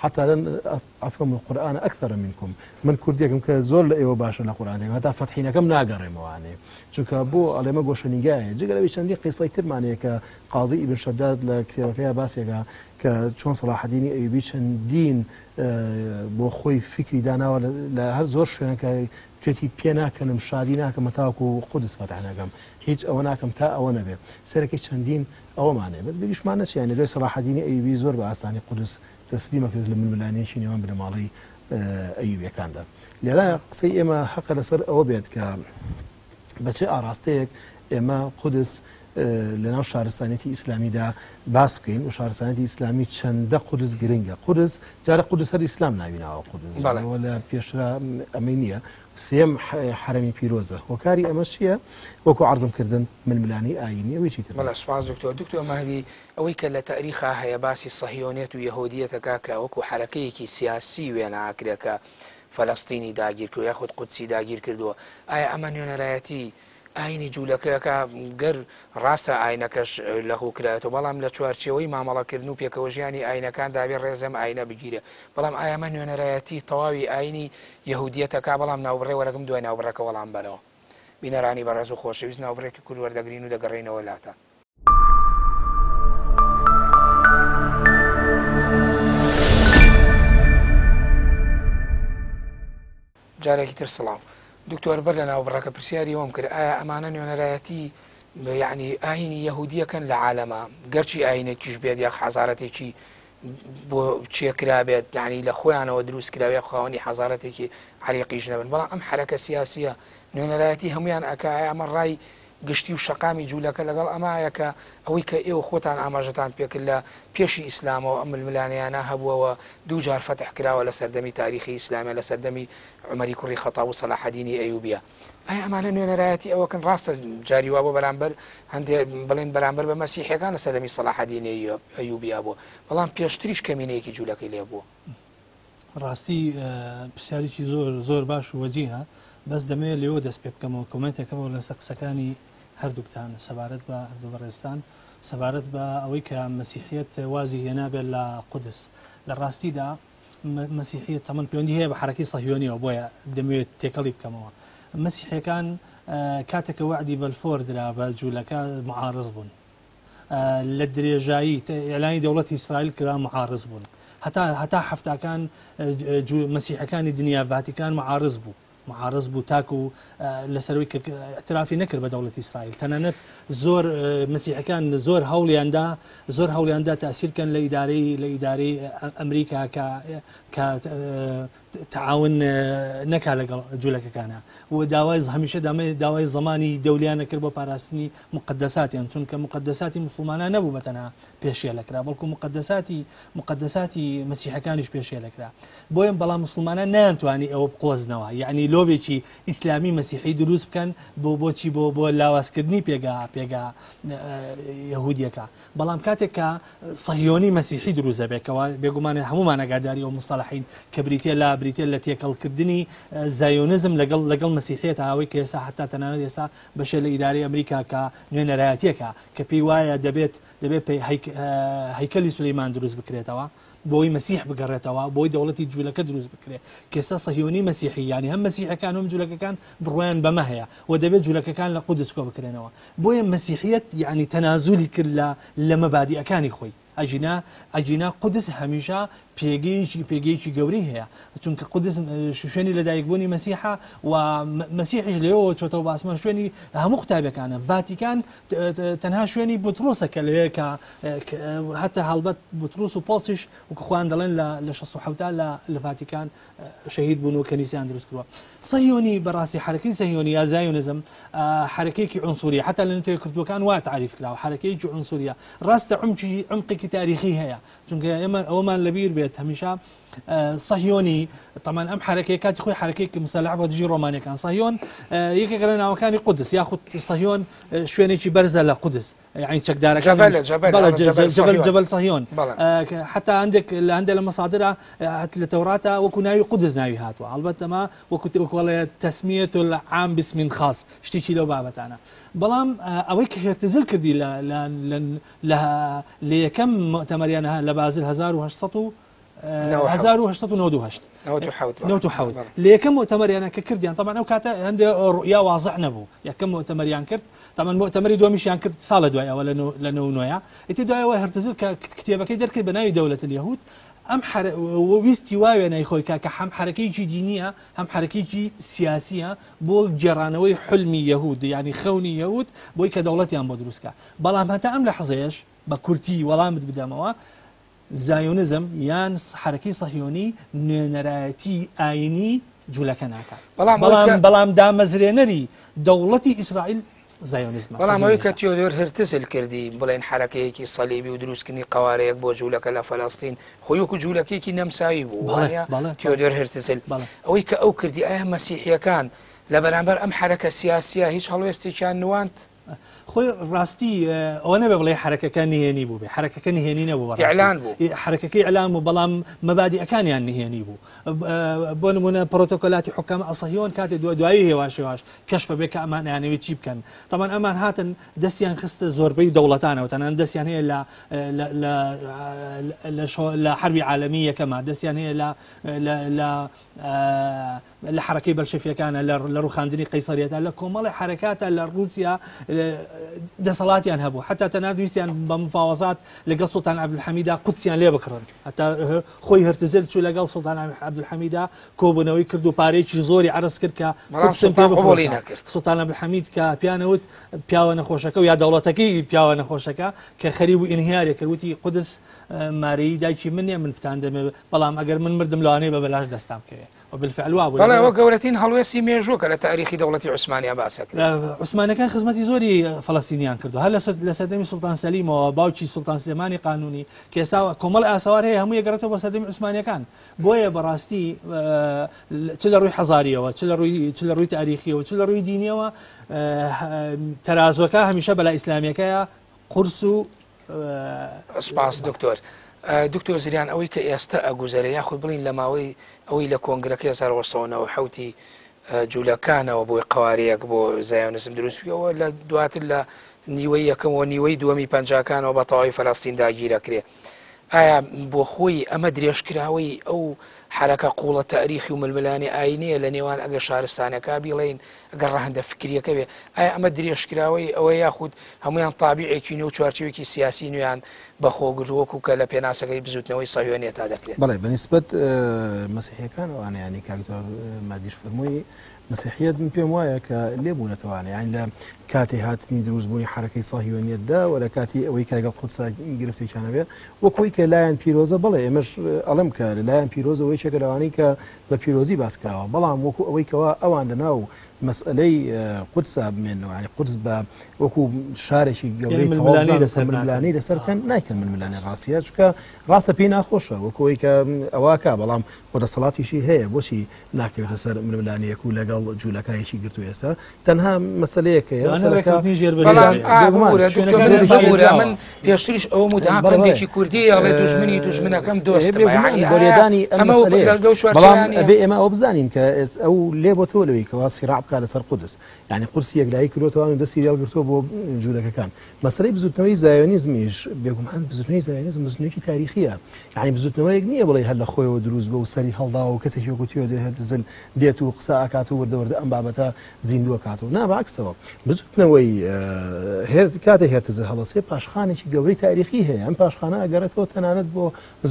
حتی لن افهم القرآن اکثر منکم من کوردێکم کە زۆر لە ئێوە باشە لە قورئان دەگەم هەتا فەتحی نەکەم ناگەڕێمەوانێ چونکە بۆ ئەڵێمە گۆشەنیگایە جگە لەوەی چەندین قیسەی ترمان هەیە کە قازی ئیبن شەداد لە کتێبەکەیا باسێکە کە چۆن سەڵاحەدینی ئەیوبی چەندین بۆ خۆی فیکری داناوە لە هەر زۆر شوێنەکە توێتی پێ ناکەنم شادی ناکەم هەتاوەکو قودس فەتح نەکەم هیچ ئەوە ناکەم تا ئەوە نەبێ سەرەکەی چەندین ئەوەمان هەیە بەس بیریشمان نەچێ یانی دوای سەڵاحەدینی ئەیوبی زۆر بە ئاسانی قودس تەسلیم ئەکرێت لە ململانێیەکی نێوان بنەماڵەی ئەیوبیەکاندا لێرە قسەی ئێمە هەقە لەسەر ئەوە بێت کە بە چ ئاراستەیەک ئێمە قودس لەناو شارستانیەتی ئیسلامیدا باس بکەین و شارستانیەتی ئیسلامی چەندە قودس گرنگە قودس جارە قودس هەر ئیسلام ناوی ناوە قودس ئەوە لە پێشرا ئەمەی نییە سێم حەرەمی پیرۆزە هۆکاری ئەمە چییە وەکو عرضم کردن ململانی ئاینی ئەوی چیتر بەڵێ سوپاس دکتۆر دکتۆر مەهدی ئەوەی کە لە تاریخا هەیە باسی سەهیۆنێت و یەهۆدیەتەکە کە وەکو حەرەکەیەکی سیاسی وێنا ئەکرێ کە فەلەستینی داگیر کردوە یاخود قودسی داگیر کردووە ئایا ئەمە نوێنەرایەتی ئاینی جوولەکەکە گەر ڕاستە ئاینەکەش لەغو کراوێتەوە بەڵام لە چوارچێوەی مامەڵەکردن و پێکەوەژیانی ئاینەکاندا ئەبێ ڕێز لەم ئاینە بگیرێ بەڵام ئایا ئەمە نوێنەرایەتی تەواوی ئاینی یەهودیەتەکە بەڵام ناوبڕێ وەرەگم دوای ناوبڕەکە وەڵام بەرەوە بینەرانی بەڕێز و خۆشەویست ناوبڕێکی کورت وەردەگرین و دەگەڕێینەوە لاتان. جارێکی تر سڵاو. دکتۆر بەر لە ناوبڕەکە پرسیاری ئەوەم کرد ئایا ئەمانە نوێنەرایەتی یعنی ئاینی یەهودیەکەن لە عالەمە گەرچی ئاینێکیش بێت یاخ حەزارەتێکی بۆ چێکرابێت یعنی لە خۆیانەوە دروست کراوێ خاوەنی حەزارەتێکی عریقیش نەبن بەڵام ئەم حرەکە سیاسیە نوێنەرایەتی هەمویان ئەکا ئایا ئەمە ڕای گشتی و شەقامی جوولەکە لەگەڵ ئەمایە کە ئەوەی کە ئێوە خۆتان ئاماژەتان پێکرد لە پێشی ئیسلامەوە ئەم ململانێیانە هەبووە و دوو جار فەتح کراوە لە سەردەمی تاریخی ئیسلامیا لە سەردەمی عومەری کوڕی خەتاب و سەلاحەدینی ئەیوبیە ئایا ئەمانە نوێنەرایەتی ئەوەکەن ڕاستە جاری وا بۆ بەرامبەر هەندێ بڵێن بەرامبەر بە مەسیحیەکان لە سەردەمی سەلاحەدینی ئەیوبیا بووە بەڵام پێشتریش کەمینەیەکی جوولەکەی لێ بووە. ڕاستی پرسیارێکی زۆر زۆر باش و وەجیهە بەس دەمەوێت لێوە دەست پێ بکەمەوە کۆمێنتێکەمەوە لەسەر قسەکانی هەردووکتان سەبارەت بە هەردوو بەڕێزتان سەبارەت بە ئەوەی کە مەسیحیەت وازی هێنابێت لە قودس لە ڕاستیدا مەسیحیەت تەمەن پەیوەندی هەیە بە حەرەکەی سەهیۆنیەوە بۆیە دەمەوێت تێکەڵی بکەمەوە مەسیحیەکان کاتێک کە وەعدی بەلفۆر درا بە جوولەکە معارض بوون لە درێژایی ئیعلانی دەوڵەتی ئیسرائیل کرا معارض بوون هەتا هەتا حەفتاکان مەسیحەکانی دنیا ڤاتیکان معارض بوو. معارز بوو تاکو لەسەروی کە اعترافی نەکرد بە دەوڵەتی ئیسرائیل. تەنانەت زۆر مەسیحەکان زۆر هەوڵیاندا زۆر هەوڵیاندا تاسیر کەن لە ئیدارەی لە ئیدارەی ئەمریکا کە کە تعاون نەکا لەگەڵ جولەکەکانە و داوای هەمیشە داوای زمانی دەولیانە کرد بۆ پاراستنی مقدساتیان، چونکە مقدساتی مسلمانان نەبوو بە تەنها پێشێلەکرا، بەڵکو مقدساتی مقدساتی مەسیحەکانیش پێشێلەکرا. بۆیە بەڵام مسلمانان نەیانتوانی ئەوە بقۆزنەوە، یعنی لۆبێکی ئیسلامی مەسیحی دروست بکەن بۆ بۆچی بۆ بۆ لاوازکردنی پێگا پێگا یەهودیەکە. بەڵام کاتێک کە سەهیۆنی مەسیحی دروست دەبێت، کەوا بێگومان هەمومان ئاگاداری ئەو مستەلەحین کە بریتە لە بریتە لە تێکەڵکردنی زایۆنزم لەگەڵ لەگەڵ مەسیحیەت، ئەوەی کە ئێستا حتا تەنانەت ئێستا بەشێ لە ئیدارەی ئەمریکا کە نوێنەرایەتیەکە کە پێی وایە دەبێت دەبێت هەیکەلی سولەیمان دروست بکرێتەوە بۆی مەسیح بگەڕێتەوە، بۆی دەوڵەتی جوولەکە دروست بکرێت، کێسا سەهیۆنی مەسیحی یعنی هەم مەسیحەکان و هەم جوولەکەکان بڕوایان بەمە هەیە و دەبێت جوولەکەکان لە قودس کۆ بکرێنەوە. بۆیە مەسیحیەت یعنی تەنازولی کرد لە لە مەبادیەکانی خۆی. ئەگینا ئەگینا قودس هەمیشە پێگەیەکی پێگەیەکی گەورەی هەیە، چونکە قودس شوێنی لەدایکبوونی مەسیحە و مەسیحیش لەوێوە چۆتەوە باسمان شوێنی هەموو قوتابیەکانە. ڤاتیکان تەنها شوێنی بطرۆسە کە لەوێ کە حتی هەڵبەت بطرۆس و پۆڵسیش وەکو خۆیان دەڵێن لە 67 لە ڤاتیکان شەهید بوون و کەنیسیان دروست کردووە. سەهیۆنی بەڕاستی حرەکەی سەهیۆنی یا زایۆنیزم حرەکەیەکی عنصریە، حتی لە نەتەوە یەکگرتووەکان وا تعریف کراوە، حرەکەیەکی عنصریە. ڕاستە عمقی عمقێکی تاریخی هەیە، چونکە ئێمە ئەوەمان لەبیر بێت هەمیشە سەهیۆنی طبعا ئەم حرەکەی کاتی خۆی حرەکەیەکی مسەلح بە دژی ڕۆمانیەکان. سەهیۆن یەکێکە لە ناوەکانی قودس، یاخود سەهیۆن شوێنێکی بەرزە لە قودس، يعني چەکدارەکان جبل جبل بەڵێ جبل جبل جبل صهيون. حتى عندك عندك لە مصادرها لە تەوراتە وەکو ناوی قودس ناوی هاتووە، هەڵبەتە ما وەکو وەکو تسمية العام باسم خاص شتێکی لەو بابەتانە. بەڵام ئەوەی کە هێرتزل کردی لە لە لە یەکەم مؤتەمەریانە لە بازل 1800 1898 97 لە یەکەم مؤتەمەریانە کە کردیان، طبعا ئەو کاتە هەندێک ڕؤیا واضح نەبوو. یەکەم مؤتەمەریان کرد، طبعا مؤتەمەری دووەمیشیان کرد ساڵە دوای ئەوە لە نەوەنۆیە. ئیتر دوایەوە هەرتزل کە کتێبەکەی دەرکرد بە ناوی دەولەت اليهود، ئەم ویستی واوێنای خۆی کە هەم حرەکەیەکی دینیە هەم حرەکەیەکی سیاسیە بۆ گێڕانەوەی حلمی یەهود، یعنی خەونی یەهود بۆی کە دەوڵەتیان بۆ دروستکە. بەڵام هەتا ئەم لەحظەیەش بە کورتی وەڵامت بدەمەوە، زایۆنیزم یان حرەکەی سەهیۆنی نوێنەرایەتی ئاینی جوولەکە ناکات، بەڵام بەڵام دامەزرێنەری دەوڵەتی ئیسرائیل زایۆنیزمە. بەڵام ئەوەی کە تیۆدۆر هرتزل کردی بڵێن حرەکەیەکی سەلیبی و دروستکردنی قوارەیەک بۆ جوولەکە لە فەلەستین، خۆی وەکو جوولەکەیەکی نەمساوی بوو تیۆدۆر هرتزل. ئەوەی کە ئەو کردی، ئایا مەسیحیەکان لە بەرامبەر ئەم حرەکە سیاسیە هیچ هەڵوێستێکیان نواند؟ خۆی ڕاستی ئەوە نەبێ بڵێ حرەکەکە نهێنی بوو بێ، حرەکەکە نهێنی نەبوو، ئیعلان بوو، حرەکەکەی ئیعلان بوو، بەڵام مەبادیەکانیان نهێنی بوو. بۆ نمونە پرۆتۆکۆلاتی حکام ئەسەهیۆن کاتێ دوایی هێواش هێواش کەشفە بێ کە ئەمان ئەیانەوێت چی بکەن. طبعا ئەمان هاتن دەستیان خستە زۆربەی دەوڵەتانەوە، تەنانەت دەستیان هەیە لە لە حربی عالەمی یەکەمە، دەستیان هەیە لە لە لە حرەکەی بەلشەفیەکانە، لە ڕوخاندنی قەیسەریەتە، لە کۆمەڵی حرەکاتە لە ڕووسیا دەسەڵاتیان هەبوو. حتا تەنانەت ویستیان بە مفاوەزات لەگەڵ سوڵتان عەبدولحەمیدا قودسیان لێ بکڕن. حتا خۆی هرتزل چوو لەگەڵ سوڵتان عەبدولحەمیدا کۆبوونەوەی کرد و پارەیەکی زۆری عەرز کرد کە قودسم پێ بفرۆشە. سوڵتان عەبدولحەمید کە پیانەوت پیاوە نەخۆشەکە و یا دەوڵەتەکەی پیاوە نەخۆشەکە کە خەریب و ئینهیارێ کرد، وتی قودس مارەی دایکی من نییە، من بتان دەمێ، بەڵام ئەگەر من مردم لەوانەیە بە بەلاش دەستان بکەوێ. وبالفعل وابوو. بەڵێ ئەوە گەورەترین هەڵوێستی مێژوو کە لە تاریخی دەوڵەتی عوسمانیا باسە کرد. عوسمانەکان خزمەتی زۆری فەلەستینیان کردو، هەر لە سەردەمی سوڵتان سەلیمەوە باوکی سوڵتان سلێمانی قانونی کە ئێستا کۆمەڵ ئاسەوار هەیە هەموو یەگەڕێتەوە بۆ سەردەمی عوسمانیەکان. بۆیە بەڕاستی چ لە ڕووی حەزاریەوە، چ لە ڕووی تاریخیەوە، چ لە ڕووی دینیەوە، تەرازوەکە هەمیشە بەلا ئیسلامیەکەیە قورس و سپاس دکتۆر. دکتۆر زریان، ئەوەی کە ئێستا ئەگوزەرێ یاخود بڵین لە ماوەی ئەوەی لە کۆنگرەکەی 1997 جوولەکانەوە بۆی قوارەیەک بۆ زایۆنیزم دروستبووەوە، لە دواتر لە نیوەی یەکەم و نیوەی دووەمی پەنجاکانەوە بە تەواوی فەلەستین داگیرەکرێ. ئایا بۆ خۆی ئەمە درێژکراوەی ئەو حرەکە قوڵە تاریخی و ململانێ ئاینەیە لە نێوان ئەگەر شارستانەکە بیڵێین ئەگەر ڕەهەندە فکریەکە بێ، ئایا ئەمە درێژکراوەی ئەوە یاخود هەمویان تابعێکی نوێ و چوارچێوەیەکی سیاسی نوێیان بەخۆگرت وەکو کە لە پێناسەکەی بزوتنەوەی سەهیۆنیەتا دەکرێت؟ بەڵێ، بەنسبەت مەسیحیەکان ئەوانە، ینی کاک دکتۆر مادیش فەرمووی مەسیحیەت من پێم وایە کە لێ بوونەتەوانە یان لە کاتی هاتنی دروستبوونی حرەکەی ساهیۆنیەتدا و لە کاتی ئەوەی کە لەگەڵ قودسا گرفتێکیان هەبێ وەکوی کە لایەن پیرۆزە بەڵێ ئێمەش ئەڵێم کە لەلایەن پیرۆزەوە یەکێکە لەوانەی کە بە پیرۆزی باس کراوە بەڵام وەکو ئەوەی کەوا ئەوان لەناو مەسئەلەی قودسا بمێنەوە یانی قودس بە وەکو شارێکی گەورەی ململانێی لەسەر ململانێی لەسەر بکەن نایکەن ململانێ ڕاستیە چونکە ڕاستە پێی ناخۆشە وەکو ئەوەی کە ئەوەکە بەڵام خۆ دەسەڵاتیشی هەیە بۆچی ناکەوێتە سەر ململانێیەک و لەگەڵ جوولەکە یەکی گرتو ئێستا تەنها مەسەلەیەک هەیە من پێشتریش ئەوم و دەها پەندێکی کوردی ئەڵێ دوژمنی دوژمنەکەم دۆستمە بۆریدانی ئەمە بەڵام ئەبێ ئێمە ئەوە بزانین کە ئەو لێ بۆ تۆ لەوەی کەوا سیراع بکا لەسەر قودس یعنی قورسی یەکلایی کردوەوە و دەستی لێڵگرتووە بۆ جوولەکەکان مەسەلەی بزوتنەوەی زایۆنیزمیش بێگومان بزوتنەوەی زایۆنیزم بزوتنەوەیەکی تاریخیە یعنی بزوتنەوەیەک نییە بڵێ هەر لە خۆیەوە دروست بووە و سەری هەڵداوە و کەسێکی وەکو تیۆدۆر هێرتزل دێت و قسە ئەکات و وردە وردە ئەم بابەتە زیندوو ئەکاتەوە نا بەعکسەوە بزوتنەوەی هێرت کاتێ هێرتزل هەڵەسێ پاشخانێکی گەورەی تاریخی هەیە ئەم پاشخانە ئەگەڕێتەوە تەنانەت بۆ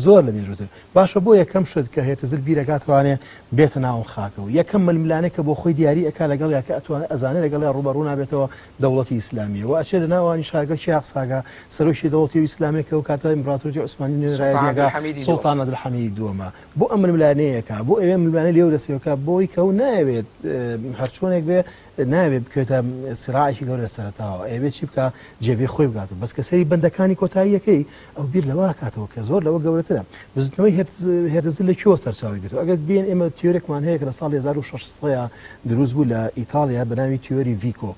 زۆر لە مێژووتر باشە بۆ یەکەم شت کە هێرتزل بیرەکاتوانێ بێتە ناو ئەم خاکە و یەکەم ململانێ کە بۆ خۆی دیاری ئەکا لەگەڵیا کە ئەتوانێ ئەزانێ لەگەڵیا ڕووبەڕوو نابێتەوە دەوڵەتی ئیسلامیە و ئەچێ لە ناوانی شاگەر کێ قساکا سەرۆکی دەوڵەتی ئیسلامیە کە ئەو کاتە ئیمپراتۆریەتی عوسمانی نوێنەرایەتی ئەکا سوڵتان عەبدولحەمیدی دووەمە بۆ ئەم ململانێیەکە بۆ ئەوێ ململانێ لێو دەسێوکە بۆی کە و نایەوێت هەرچۆنێک بێ ناوێت بکەوێتە سراعێکی گەورە لە سەرەتاوە ئەیەوێت چی بکا جێبێ خۆی بکات بەس کە سەری بەندەکانی کۆتاییەکەی ئەو بیر لەوە کاتەوە کە زۆر لەوە گەورەترە بزوتنەوەی هێرتزل لە کوێوە سەرچاوەی گرتووە ئەگەر بێن ئێمە تیۆرێکمان هەیە کە لە ساڵی 1600 دروست بوو لە ئیتاڵیا بە ناوی تیۆری ڤیکۆ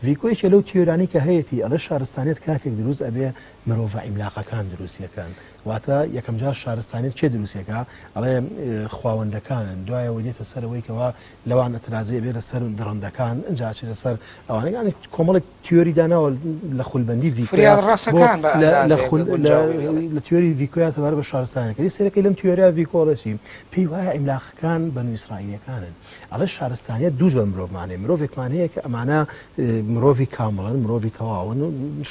ڤیکۆ یەکێ لەو تیۆرانەی کە هەیەتی ئەڵێ شارستانیەت کاتێک دروست ئەبێ مرۆڤە عیملاقەکان دروستیەکەن واتە یەکەمجار شارستانیەت کێ دروستیەکە ئەڵێ خواوەندەکانن دوایەوە دێتە سەرەوەی کەوا لەوان ئەترازێ بێتە سەر دڕندەکان ئینجا ئەچێتە سەر ئەوانە یانی کۆمەڵێک تیۆری داناوە لە خولبەندی ڤیکۆیا فریاد ڕەسەکان بە لە ئەندازەیەک خول لە گونجاو بێ بڵێ. لە تیۆری ڤیکۆیا سەبارەت بە شارستانیەکە دی سەیرەکەی لەم تیۆریا ڤیکۆ ئەڵێ چی پێی وایە عیملاقەکان بەنو ئیسرائیلەکانن ئەڵێ شارستانیەت دوو جۆر مرۆڤمان هەیە مرۆڤێکمان هەیە کە ئەمانە مرۆڤی کامڵن مرۆڤی تەواون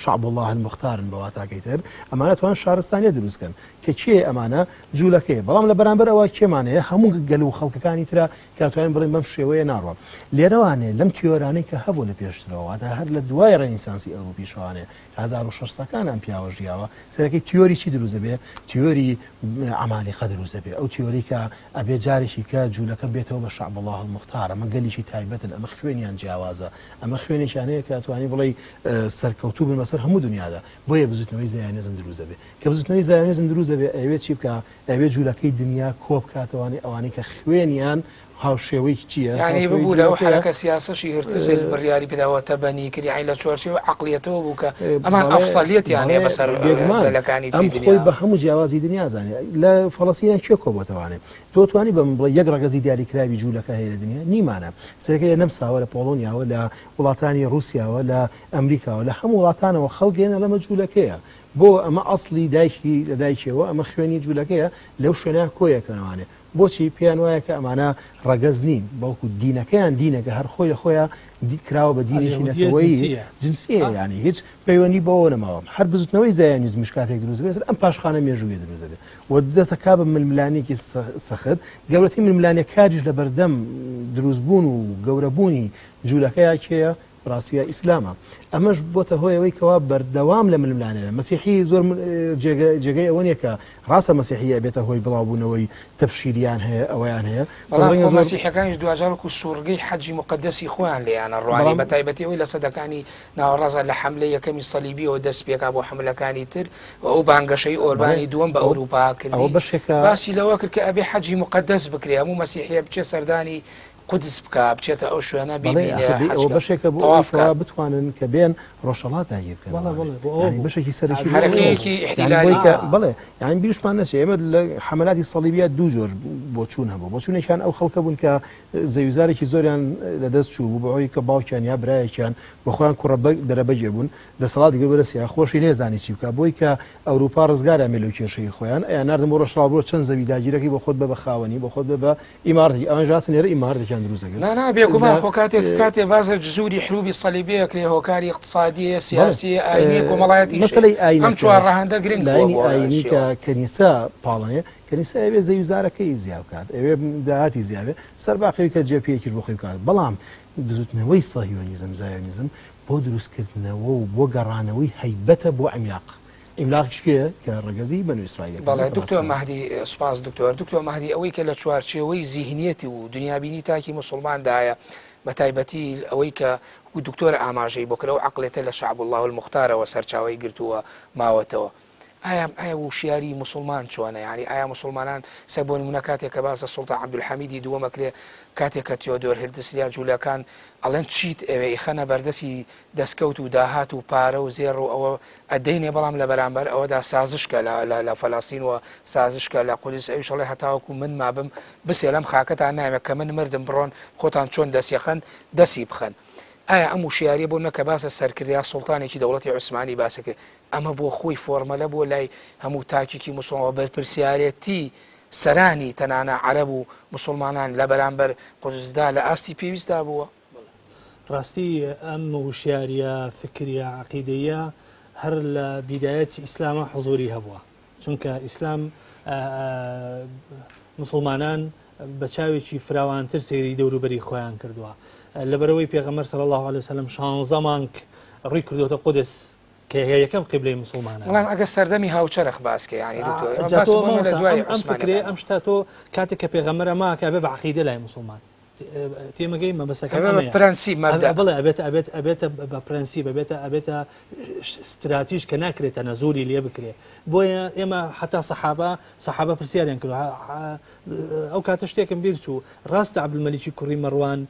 شعب الله المختارن بە واتاکەی تر ئەمانە توان شارستانیەت دروست کەن کە کێ ئەمانە جوولەکەیە بەڵام لە بەرامبەر ئەوە کێمان هەیە هەموو گەل و خەڵکەکانی ترە کە ئەتوانین بڵێین بەم شێوەیە ناڕوا. لێرەوانێ لەم تیۆرانەی کە هەبوو لە پێشترەوە، واتە هەر لە دوای ڕێنیسانسی ئەوروپیشەوانێ کە 1600 ەکان ئەم پیاوە ژیاوە، سەرەکەی تیۆری چی دروست دەبێ؟ تیۆری عەمالیقە دروست دەبێ. ئەو تیۆری کە ئەبێ جارێکی کە جوولەکە بێتەوە بە شعب اللە المختار، ئەمە گەلێکی تایبەتن، ئەمە خوێنیان جیاوازە، ئەمە خوێنێکیان هەیە کە ئەتوانی بڵێی سەرکەوتوو بن بەسەر هەموو دنیادا. بۆیە بزووتنەوەی زایۆنیزم دروست دەبێ. کە بزووتنەوەی زایۆنیزم دروست دەبێ ئەیەوێ چی بکا؟ ئەوێ جولەکەی دنیا کۆبکاتەوانێ ئەوانەی کە خوێنیان هاوشێوەی چییە؟ یانی ببورە ئەو حەرەکە سیاسەشی هرتزل بڕیاری پێداوە تەبەنی کرد یانی لە چوارچێوەی عەقڵیەتەوە بوو کە ئەمان ئەفزەلیەتیان هەیە بەسەر گەلەکانی تری دنیا. ئەم خۆی بە هەموو جیاوازی دنیا زانێ لە فەڵەستینە کێ کۆبۆتەوانێ تۆ توانی بە من بڵێ یەک ڕەگەزی دیاریکراوی جوولەکە هەیە لە دنیا نیمانە سەرەکەی لە نەمساوە لە پۆڵۆنیاوە لە وڵاتانی ڕووسیاوە لە ئەمریکاوە لە هەموو وڵاتانەوە خەڵک هێنا لەمە جوولەکەیە بۆ ئەمە ئەسڵی دایکی لە دایکیەوە ئەمە خوێنی جولەکەیە لەو شوێنە کۆیەکەنەوانێ بۆچی پێیان وایە کە ئەمانە ڕەگەز نین بەڵکو دینەکەیان دینەکە هەر خۆی لە خۆیان کراوە بە دینێکی نەتەوەیی جنسیە یانی هیچ پەیوەندی بەوە نەماوە هەر بزوتنەوەی زایۆنیزمیش کاتێک دروست بێت ئەم پاشخانە مێژوویە دروست دەبێت و دەستەکا بە ململانێکی سەخت گەورەترین ململانێکاریش لە بەردەم دروستبوون و گەورەبوونی جوولەکەیا کێیە ڕاستیە ئیسلامە ئەمەش بۆتە هۆی ئەوەی کەوا بەردەوام لە ململانێ مەسیحی زۆر جێگەی ئەوە نیە کە ڕاستە مەسیحی ئەبێتە هۆی بڵاوبوونەوەی تەبشیریان هەیە ئەوەیان هەیە بەڵام خۆ مەسیحەکانیش دواجار وەکو سوڕگەی حەجی موقەدەسی خۆیان لێیان ئەڕوانی بە تایبەتی ئەوەی لە سەدەکانی ناوەڕاستدا لە حەملەی یەکەمی سەلیبیەوە دەست پێکا بۆ حەملەکانی تر و ئەو بانگەشەی ئۆربانی دووەم بە ئەوروپا کردی باسی لەوە کرد کە ئەبێ حەجی موقەدەس بکرێ هەموو مەسیحیە بچێ سەردانی قودس بکا بچێتە ئەو شوێنە بیبینێ حەج ئەوە بەشێکە بۆ تەواف ئەوەی کەوا کات. بتوانن کە بێن ڕۆژهەڵات داگیر بکەن بەڵێ بەڵێ بۆ ئەوە یانی بوو. بەشێکی سەرەکی بۆ ئەوە بوو. حەرەکەیەکی یانی ئیحتیلالی بۆی کە بەڵێ یانی بیرشمان نەچێ ئێمە لە حەمەلاتی سەڵیبیە دوو جۆر بۆچوون هەبوو بۆچوونێکیان ئەو خەڵکە بوون کە زەویوزارێکی زۆریان لە دەست چوو بوو بەهۆی کە باوکیان یا برایەکیان بە خۆیان کوڕە بەگ دەرەبەگێ بوون دەسەڵاتی گرت بەدەستیان خۆشی نەیزانی چی بکا بۆی کە ئەوروپا ڕزگاریان بێ لەو کێشەی خۆیان ئەیان ناردن بۆ ڕۆژهەڵات بۆ چەند زەوی داگیرەکەی بۆ خۆت بە بە خاوەنی بۆ خۆت بە بە ئیمارەتی ئەوانیش هاتن لێرە ئیمارەتێکیان دروست دەکرد. نا نا بێگومان خۆ کاتێک کاتێ باس لە جزوری حروبی سەلیبیە ئەکرێ هۆکاری ئیقتسادیە سیاسیە ئاینیە کۆمەڵایەتیش مەسەلەی ئەم ئاینەکە چوار ڕەهەندە گرنگ بووە لایەنی بۆ ئاینی کە شێوە. کەنیسە پاڵەنێ. کەنیسە ئەوێ زەویزارەکەی زیا بکات، ئەوێ داهاتی زیاێ سەرباقی کە جێپیەکی بۆ خۆی بکات. بەڵام بزوتنەوەی سەهیۆنیزم، زایۆنیزم بۆ دروستکردنەوە و بۆ گەڕانەوەی هەیبەتە بۆ عیملاق. عیملاقیش کێیە؟ کە ڕەگەزی بەنو ئیسرائیلەکان. بەڵێ دکتۆر مەهدی، سوپاس دکتۆر. دکتۆر مەهدی، ئەوەی کە لە چوارچێوەی زیهنیەتی و دنیابینی تاکی موسڵماندایە، بە تایبەتی ئەوەی کە وەکو دکتۆر ئاماژەی بۆ کرد، ئەو عەقڵێتە لە شەعبوڵڵا الموختارەوە سەرچاوەی گرتووە ماوەتەوە. ئایا ئایا ووشیاری موسڵمان چۆنە؟ یانی ئایا موسڵمانان سە بۆ نمونە کاتێک کە باس لە سوڵتان عەبدولحەمیدی دووەم ئەکرێ کاتێک کە تیۆدۆر هرتسل یان جوولەکان ئەڵێن چیت ئەوێ ئیخەنە بەردەستی دەسکەوت و داهات و پارە و زێڕ و ئەوە ئەدەینێ بەڵام لە بەرامبەر ئەوەدا سازش کە لە لە لە فەلەستین و سازش کە لە قودس ئەویش ئەڵێ هەتاوەکو من مابم بسێ لەم خاکەتان نایەمە کە من مردم بڕۆن خۆتان چۆن دەسیەخەن دەسی بخەن. ئایا ئەم وشیاریە بۆ نمونە کە باس لە سەرکردە یا سوڵتانێکی دەوڵەتی عوسمانی باسەکرێ ئەمە بۆ خۆی فۆرمەلە بووە لای هەموو تاکێکی موسڵمان و بەرپرسیارێتی سەرانی تەنانە عەرەب و موسڵمانان لە بەرامبەر قودسدا لە ئاستی پێویستدا بووە. ڕاستی ئەم وشیاریە فکریە عەقیدەییە هەر لە بیدایەتی ئیسلامە حزوری هەبووە، چونکە ئیسلام موسڵمانان بە چاوێکی فراوانتر سەیری دەوروبەری خۆیان کردووە، لەبەرئەوەی پێغەمبەر صلی اللە علیە وسلم شانزە مانگ ڕووی کردۆتە قودس کە یەکەم قیبلەی موسڵمانانە. بەڵام ئەگەر سەردەمی هاوچەرخ باس کەی یانی دکتۆر ئێمە جا باس تۆ بۆ لە مامۆستا دوای ئەم ئەم فکرەیە عوسمانیەکانە. ئەم شتە تۆ کاتێک کە پێغەمبەر ئەمە ئەکا ئەبێ بە عەقیدە لای موسڵمان تێمەگەی مەبەستەکەم ئەبێ بە ئەمەیە. پرەنسیپ مەبدەئ. بڵێ ئەبێتە ئەبێت ئەبێتە بە پرەنسیپ ئەبێتە ئەبێتە ستراتیژ کە ناکرێت تەنەزولی لێ بکرێ. بۆیە ئێمە حەتا سەحابە سەحابە پرسیاریان کردووە ئەو کاتە شتێکم بیر چوو ڕاستە عەبدولمەلیکی کوڕی مەڕوان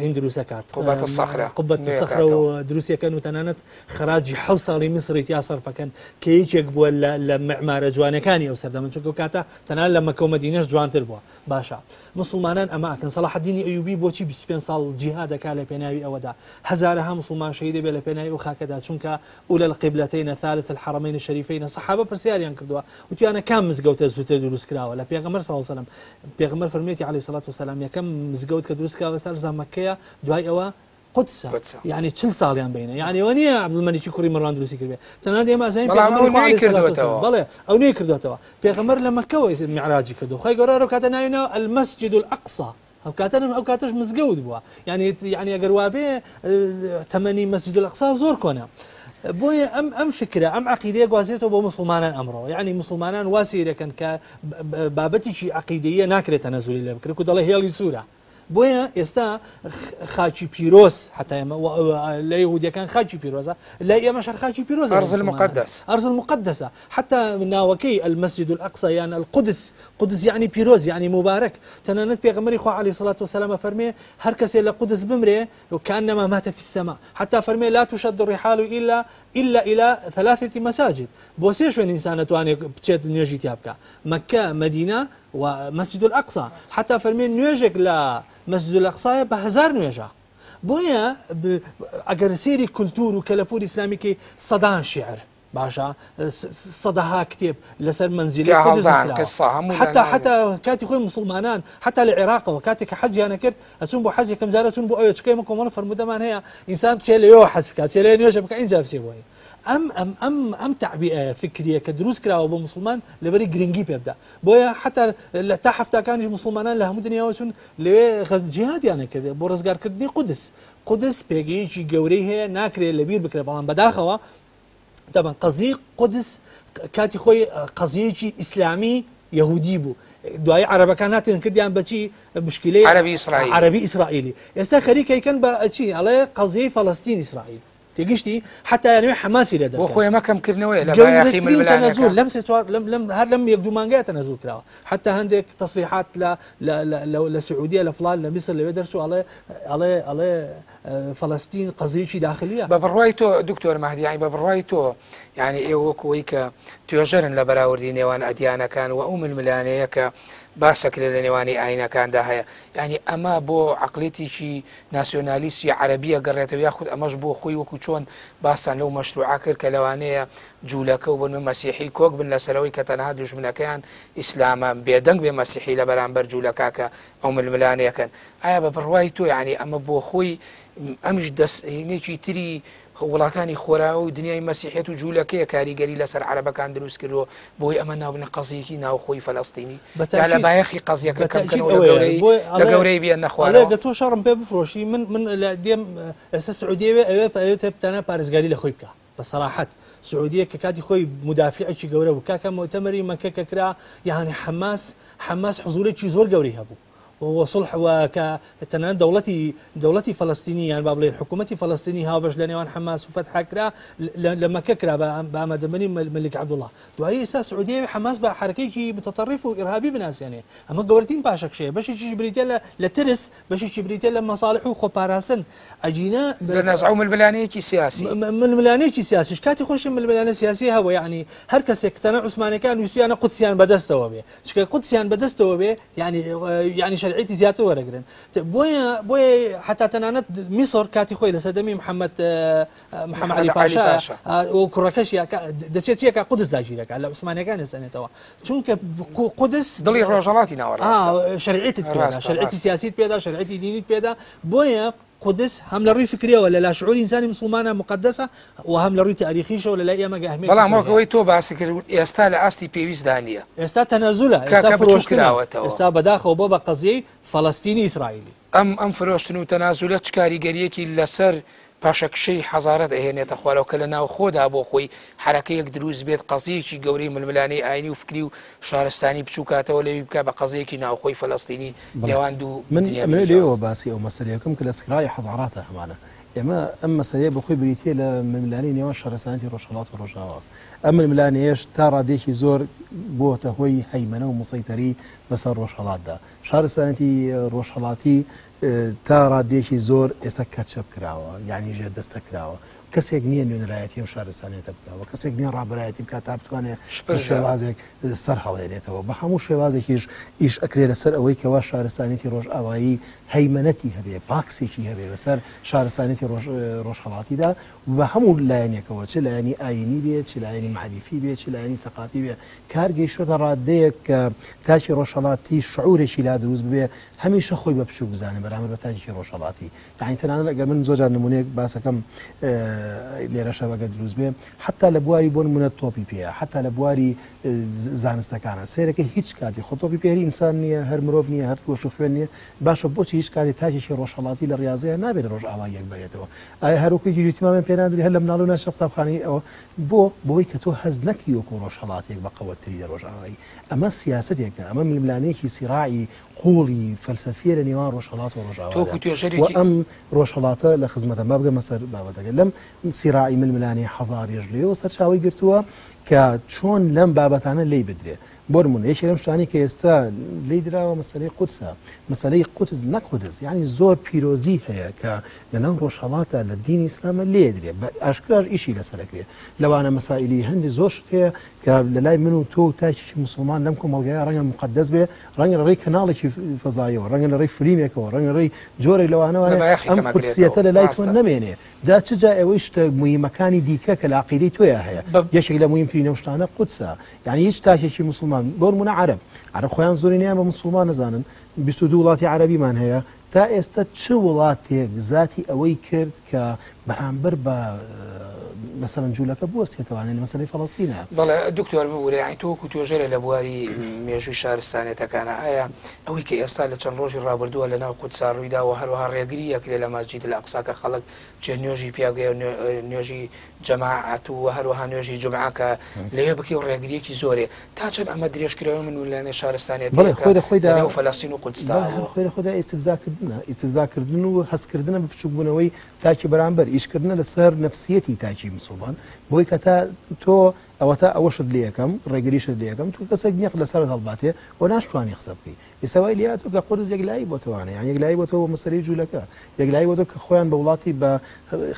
هین دروست ئەکات قوبەت الصخرە قوبەت نوێ الصخرە و ئەکاتەوە. دروستیەکەن و تەنانەت خەراجی حەوت ساڵی میسری تیا سەرفەکەن کە یەکێک بووە لە لە معمارە جوانەکانی ئەو سەردەمە چونکە ئەو کاتە تەنانەت لە مەکە و مەدینەش جوانتر بووە باشە موسڵمانان ئەمە ئەکەن سەڵاحەدینی ئەیوبی بۆچی 25 ساڵ جیهاد ئەکا لە پێناوی ئەوەدا هەزارەها موسڵمان شەهید ئەبێ لە پێناوی ئەو خاکەدا چونکە أولى القبلتين ثالث الحرمين الشريفين سەحابە پرسیاریان کردووە وتویانە کام مزگەوتە زووتر دروست کراوە لە پێغەمبەر صلی اللە علیه وسلم پێغەمبەر فەرموویەتی علیه الصلاة والسلام یەکەم مزگەوت کە دروست کراوە سەر زا مەککەیە دوای ئەوە قودسە قودسە. یعنی چل ساڵیان بینە یعنی ئەوە نییە عەبدولمەلیکی کوڕی مەروان دروستی کردبێ تەنانەت ئێمە ئەزانین بەڵام پێغەمبەری ئەو خوا نوێی علیه الصلاة والسلام کردووەتەوە. بەڵێ ئەو نوێی کردووەتەوە پێغەمبەر لە مەککەوە میعراجی کردو خوای گەورە ئەو کاتە ناوی ناوە المسجد الأقصى ئەو کاتە ئەو کاتەش مزگەوت بووە یعنی یعنی ئەگەر وابێ تەمەنی مەسجد الأقصى زۆر کۆنە بۆیە ئەم ئەم فکرە ئەم عقیدەیە گوازێتەوە بۆ مسلمانان ئەمڕۆ یعنی مسلمانان وا سەیرەکەن کە بابەتێکی عقیدەیە ناکرێت تەنەزولی لێ بکرێت و دەڵێ هێڵی سوورە بۆیە ئێستا خاکی پیرۆز حتا ئێمە لە یهودیەکان خاکی پیرۆزە لای ئێمەش هەر خاکی پیرۆزە أرض المقدس. أرض المقدسة حتى ناوەکەی المسجد الأقصى یان القدس قودس یەعنی پیرۆز یەعنی موبارەک تەنانەت پێغەمبەری خوا علیە سڵات وسلام ئەفەرمێ هەر کەسێ لە قودس بمرێ کانما مات فی السماء حتا فەرمێ لا تشد الرحال الا الا الى ثلاثة مساجد بۆ سێ شوێن ئینسان ئەتوانێ بچێت نوێژی تیا بکا مەککە مەدینە و مسجد الاقصی حتا فەرمێ نوێژێک لە مسجد الاقصایە بە هەزار نوێژە بۆیە ئەگەر سەیری کولتور و کەلەپوری ئیسلامی کەی سەدان شیعر باشە سەدەها کتێب لەسەر مەنزیلەی قودس نووسراوە حتا حتا کاتی خۆی موسڵمانان حتا لە عێراقەوە کاتێک کە حەجیانە کرد ئەچون بۆ حەج یەکەم جارە چون بۆ ئەوێ چونکە ئێمە کۆمەڵە فەرموودەمان هەیە ئینسان بچێ لەوێوە حەج بکات بچێ لەوێ نوێژە بکات ئینجا بچێ بۆی ئەم ئەم ئەم ئەم تەعبیئە فکریە کە دروست کراوە بۆ موسڵمان لەبەری گرنگی پێ بدە بۆیە حتا لە تا حەفتاکانیش موسڵمانان لە هەموو دنیاوە چون لەوێ غەز جیهادیانە کرد بۆ ڕزگارکردنی قودس قودس پێگەیەکی گەورەی هەیە ناکرێت لەبیر بکرێت بەڵام بەداخەوە تەبعەن قەزیەی قودس کاتی خۆی قەزیەیەکی ئیسلامی یەهودی بوو دوایی عەرەبەکان هاتن کردیان بەچی مشکلەی عەرەبی ئیسرائیلی عەرەبی ئیسرائیلی ئێستا خەریکەیکەن بە چی ئەڵێ قەزیەی فەلەستین ئیسرائیل تێگەشتی حتا یانەوێ حەماسی لێ بۆ دەرکەن خۆی ئەمە کەمکردنەوەیە لە بایەخی گەورەترین تەنەزول ململانێکە لەم سێ چوار لەم لەم هەر لەم یەک دوو مانگەیە تەنەزول کراوە حتا هەندێک تەسریحات لە لە لە لە لە سعودیە لە فڵان لە میسر لەوێ دەرچوو ئەڵێ ئەڵێ ئەڵێ فەلەستین قەزیەکی داخلیە. بە بڕوای تۆ دکتۆر مەهدی یانی بە بڕوای تۆ یانی ئێوە وەکو ئەوەی کە توێژەرن لە بەراوردی نێوان ئەدیانەکان و ئەو ململانێیە کە باسەکرێت لە نێوانی ئاینەکاندا هەیە یانی ئەمە بۆ عەقڵیەتێکی ناسیۆنالیستی عەرەبی ئەگەڕێتەوە یاخود ئەمەش بۆ خۆی وەکو چۆن باستان لەو مەشروعە کرد کە لەوانەیە جوولەکە و بۆ مەسیحی کۆک بن لەسەرەوەی کە تەنها دوژمنەکەیان ئیسلامە بێدەنگ بێ مەسیحی لە بەرامبەر جوولەکە کە ئەو ململانێکەن ئایا بە بڕوای تۆ یانی ئەمە بۆ خۆی ئەمیش دەستێکی تری وڵاتانی خۆراوە و دنیای مەسیحیەت و جوولەکەیە کاریگەری لەسەر عەرەبەکان دروست کردووە بۆی ئەمە ناوبنە قەزیەکی ناوخۆی فەلەستینی یا لە بایەخی قەزیەکە کەم بکەنەوە لە گەورەی لە گەورەی بێنە خوارەوە. ئەگەر تۆ شەڕم پێ بفرۆشی من من لە دێم ئێستا سعودیە ئەوێ ئەوێ ئەوێ تەنها پارێزگاری لە خۆی بکا بە سەراحەت سعودیە کە کاتی خۆی مودافیعێکی گەورە بوو کاکە موئتەمەری مەکە کە کرا یانی حەماس حەماس حزوورێکی زۆر گەورەی هەبوو و سوڵح و کە تەنانەت دەوڵەتی دەوڵەتی فەلەستینی یان با بڵێین حکوومەتی فەلەستینی هاوبەش لە نێوان حەماس و فەتح کرا لە مەکە کرا بە ئامادەبوونی مەلیک عەبدوڵڵا. دوایی ئێستا سعودیە حەماس بە حەرەکەیەکی متطرف و ئیرهابی بناسێنێ. ئەمە گەورەترین پاشەکشەیە. بەشێکیش بریتیە لە لە ترس، بەشێکی بریتیە لە مەساڵح و خۆپاراستن. ئەگینا لە نەزع و ململانێیەکی سیاسی. ململانێیەکی سیاسیش کاتی خۆشی ململانێ سیاسی هەبوو یەعنی هەر کەسێک تەنە عوسمانیەکان ویستویانە قودسیان بەدەستەوە بێ. چونکە قودسیان بەدەستەوە بێ یعنی یعنی شەرعیەتی زیاتر وەرەگرن بۆیە بۆیە حتا تەنانەت میسر کاتی خۆی لە سەردەمی محەممەد محەممەد عەلی پاشا و کوڕەکەش دەچێت چیەکە قودس داگیرەکە لە عوسمانیەکان ئەسەنێتەوە چونکە قودس دڵی ڕۆژهەڵاتی ناوەڕاستە شەرعیەتت پێدا شەرعیەتی سیاسیت پێدا شەرعیەتی دینیت پێدا بۆیە قودس هەم لە ڕووی فکریەوە لە لاشعوری ئینسانی موسڵمانە موقەدەسە و هەم لە ڕووی تاریخیشەوە لە لای ئێمە گە ئەهمیەتی بەڵام خۆی وەک هەیە. ئەوەی تۆ باست کرد ئێستا لە ئاستی پێویستدا نییە. ئێستا تەنەزولە، کە ئێستا کە بچووک فرۆشتنە، کراوەتەوە. ئێستا بەداخەوە بۆ بە قەزیەی فەلەستینی ئیسرائیلی. ئەم ئەم فرۆشتن و تەنازولە چ کاریگەرییەکی لەسەر پاشەکشەی حەزارەت ئەهێنێتە خوارەوە کە لە ناوخۆدا بۆ خۆی حەرەکەیەک دروست بێت قەزیەکی گەورەی ململانێی ئاینی و فکری و شارستانی بچوکاتەوە لەوی بکا بە قەزیەکی ناوخۆی فەلەستینی بەڵێ نێوان دوو من دنیا ئەمەوێ بیری لێوە جیاواز. باسی ئەو مەسەلەیە بکەم کە لە سکرای حەزاراتا هەمانە ئێمە ئەم مەسەلەیە بۆ خۆی بریتییە لە ململانێی نێوان شارستانیەتی ڕۆژهەڵات و ڕۆژاوا ئەم ململانێیەش تا ڕادەیەکی زۆر بۆتە هۆی هەیمەنە و مسەیتەری بەسەر ڕۆژهەڵاتدا شارستانیەتی ڕۆژهەڵاتی تا ڕادەیەکی زۆر ئێستا کەچەپ کراوە یانی ژێردەستە کراوە کەسێک نییە نوێنەرایەتی ئەم شارستانیەتە بکا و کەسێک نییە ڕابەرایەتی بکات تا بتوانێت بە شپرزە. شێوازێک سەر هەڵێنێتەوە بە هەموو شێوازێکیش ئیش ئەکرێ لەسەر ئەوەی کەوا شارستانیەتی ڕۆژئاوایی هەیمەنەتی هەبێ باکسێکی هەبێ بەسەر شارستانیەتی ڕۆژ ڕۆژهەڵاتیدا بە هەموو لایەنێکەوە چ لایەنی ئایینی بێ چ لایەنی مەعریفی بێ چ لایەنی سەقافی بێ کار گەیشتۆتە ڕادەیەک کە تاکی ڕۆژهەڵاتی شعورێکی لا دروست ببێ هەمیشە خۆی بە بچووک بزانێ بەرامبەر بە تاکێکی ڕۆژهەڵاتی یانی تەنانەت ئەگەر من زۆر جار نمونەیەک باسەکەم لێرەشە ئەگەر دروست بێ حتا لە بواری بۆ نمونە تۆپی پێیە حتا لە بواری زانستەکانە سەیرەکە هیچ کاتی خۆ تۆپی پێ هەر ئینسان نییە هەر مرۆڤ نییە هەر گۆشت و خوێن نییە باشە بۆچی هیچ کاتی تاکێکی ڕۆژهەڵاتی لە ڕاضەیە نابێت لە ڕۆژئاوا یەک بەرێتەوە ئایا هەروەکو یوتیمامیان پێ نادری هەر لە مناڵی و ناچنە قوتابخانەی ئەوە بۆ بۆی کە تۆ هەست نەکری وەکو ڕۆژهەڵاتێک بە قەوەتری لە ڕۆژئاوایی ئەمە سیاسەتێکە ئەمە ململانێیەکی سیراعی قووڵی فەلسەفییە لە نێوان ڕۆژهەڵات و تۆ وەکو ڕۆژئاوادا و توێژەرێکی. ئەم ڕۆژهەڵاتە لە خزمەتە با بگەمە سەر بابەتەکە لەم سیراعی ململانێ حەزاریەش لێوە سەرچاوەی گرتووە کە چۆن لەم بابەتانە لێی بدرێ بۆ نموونە یەکێک لەم شتانەی کە ئێستا لێی دراوە مەسەلەی قودسە مەسەلەی قودس نەک قودس یانی زۆر پیرۆزی هەیە کە لەناو ڕۆژهەڵاتە لە دینی ئیسلامە لێ درێ بە ئاشکراش ئیشی لەسەر ئەکرێ لەوانە مەسائلی هەندێ زۆر شت هەیە کە لە لای من و تۆ و تاکێکی موسڵمان لەم کۆمەڵگایە ڕەنگە موقەدەس بێ ڕەنگە لە ڕێی کەناڵێکی فەزاییەوە ڕەنگە لە ڕێی فلیمێکەوە ڕەنگە ڕێی جۆرێک لەوانەوە لە بایەخی ئەم کەم ئەکرێتەوە قودسیەتە لە لای تۆ ڕاستە. نەمێنێ جا چ جا ئەوەی شتە موهیمەکانی دیکە کە لە عەقیدەی تۆیا هەیە بە. یەکێک لە موهیمترین ئەو شتانە قودسە یانی هیچ تاکێکی موسڵمان بۆ نموونە عەرەب عەرەب خۆیان زۆرینەیان بە موسڵمان نەزانن 22 وڵاتی عەرەبیمان هەیە تا ئێستا چ وڵاتێک زاتی ئەوەی کرد کە بەرامبەر بە مەسەلەن جوولەکە بوەستێتەوانێ لە مەسەلەی فەڵەستینە؟ بەڵێ دکتۆر ببورە یانی تۆ وەکو توێژەرێ لە بواری مێژووی شارستانێتەکانا ئایا ئەوەی کە ئێستا لە چەند ڕۆژی ڕابردووە لە ناو قودسا ڕوویدا و هەروەها ڕێگری ئەکرێ لە مەسجید الاقصا کە خەڵک بچێت نوێژی پیا بکەێ نوێژی جەماعەت و هەروەها نوێژی جومعە کە لەوێ بکەی و ڕێگریەکی زۆرێ تا چەند ئەمە درێژکراوەی ململانێ بەڵێ شارستانیەتەیەکە خۆی لە لە خۆیدا نێو فەلەستین و قودسدا بەڵێ هەر هەبووە؟ خۆی لە خۆیدا ئیستفزاکردنە ئیستفزاکردن و هەستکردنە بە بچووکبوونەوەی تاکی بەرامبەر، ئیشکردنە لەسەر نەفسیەتی تاکی مسوڵمان بۆی کە تا تۆ ئەوەتا ئەوەشت لێ ئەکەم ڕێگریشت لێ ئەکەم تۆ کەسێک نیە لەسەرت هەڵباتێ و ناشتوانی قسە بکەی ئێستا وای لێهاتووە کە قودس یەکلایی بۆتەوانە یان یەکلایی بۆتەوە بۆ مەسەلەی جوولەکە یەکلایی بۆتەوە کە خۆیان بە وڵاتی بە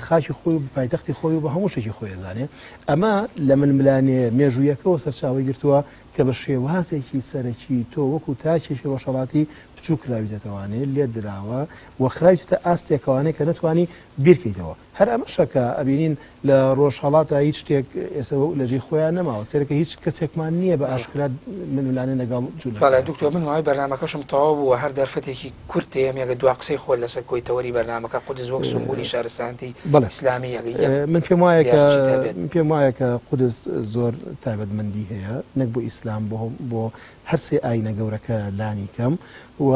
خاکی خۆی و بە پایتەختی خۆی و بە هەموو شتێکی خۆی ئەزانێ ئەمە لە ململانێ مێژوویەکەوە سەرچاوەی گرتووە کە بە شێوازێکی سەرەکی تۆ وەکو تاکێکی ڕۆژهەڵاتی بچووک کراویتەتەوانێ، لێت دراوە و خراویتەتە ئاستێکەوانێ کە نەتوانی بیرکەیتەوە. هەر ئەمەشە کە ئەبینین لە ڕۆژهەڵاتا هیچ شتێک ئێستا لە جێی خۆیان. خۆیان نەماوە. سەیرەکە هیچ کەسێکمان نییە بە ئاشکرا ململانێ لەگەڵ جوولەکە. بەڵێ دکتۆر من ماوەی بەرنامەکەشم تەواو بووە هەر دەرفەتێکی کورت هەیە ئەگەر دوا قسەی خۆت لەسەر کۆی تەوەری بەرنامەکە قودس وەک سومبولی شارستانیەتی ئیسلامی ئەگەر یەک من پێم وایە کە دیارچیت هەبێت. من پێم وایە کە قودس زۆر تایبەتمەندی هەیە نەک بۆ ئیسلام بۆ بۆ هەر سێ ئاینە گەورەکە لانی کەم و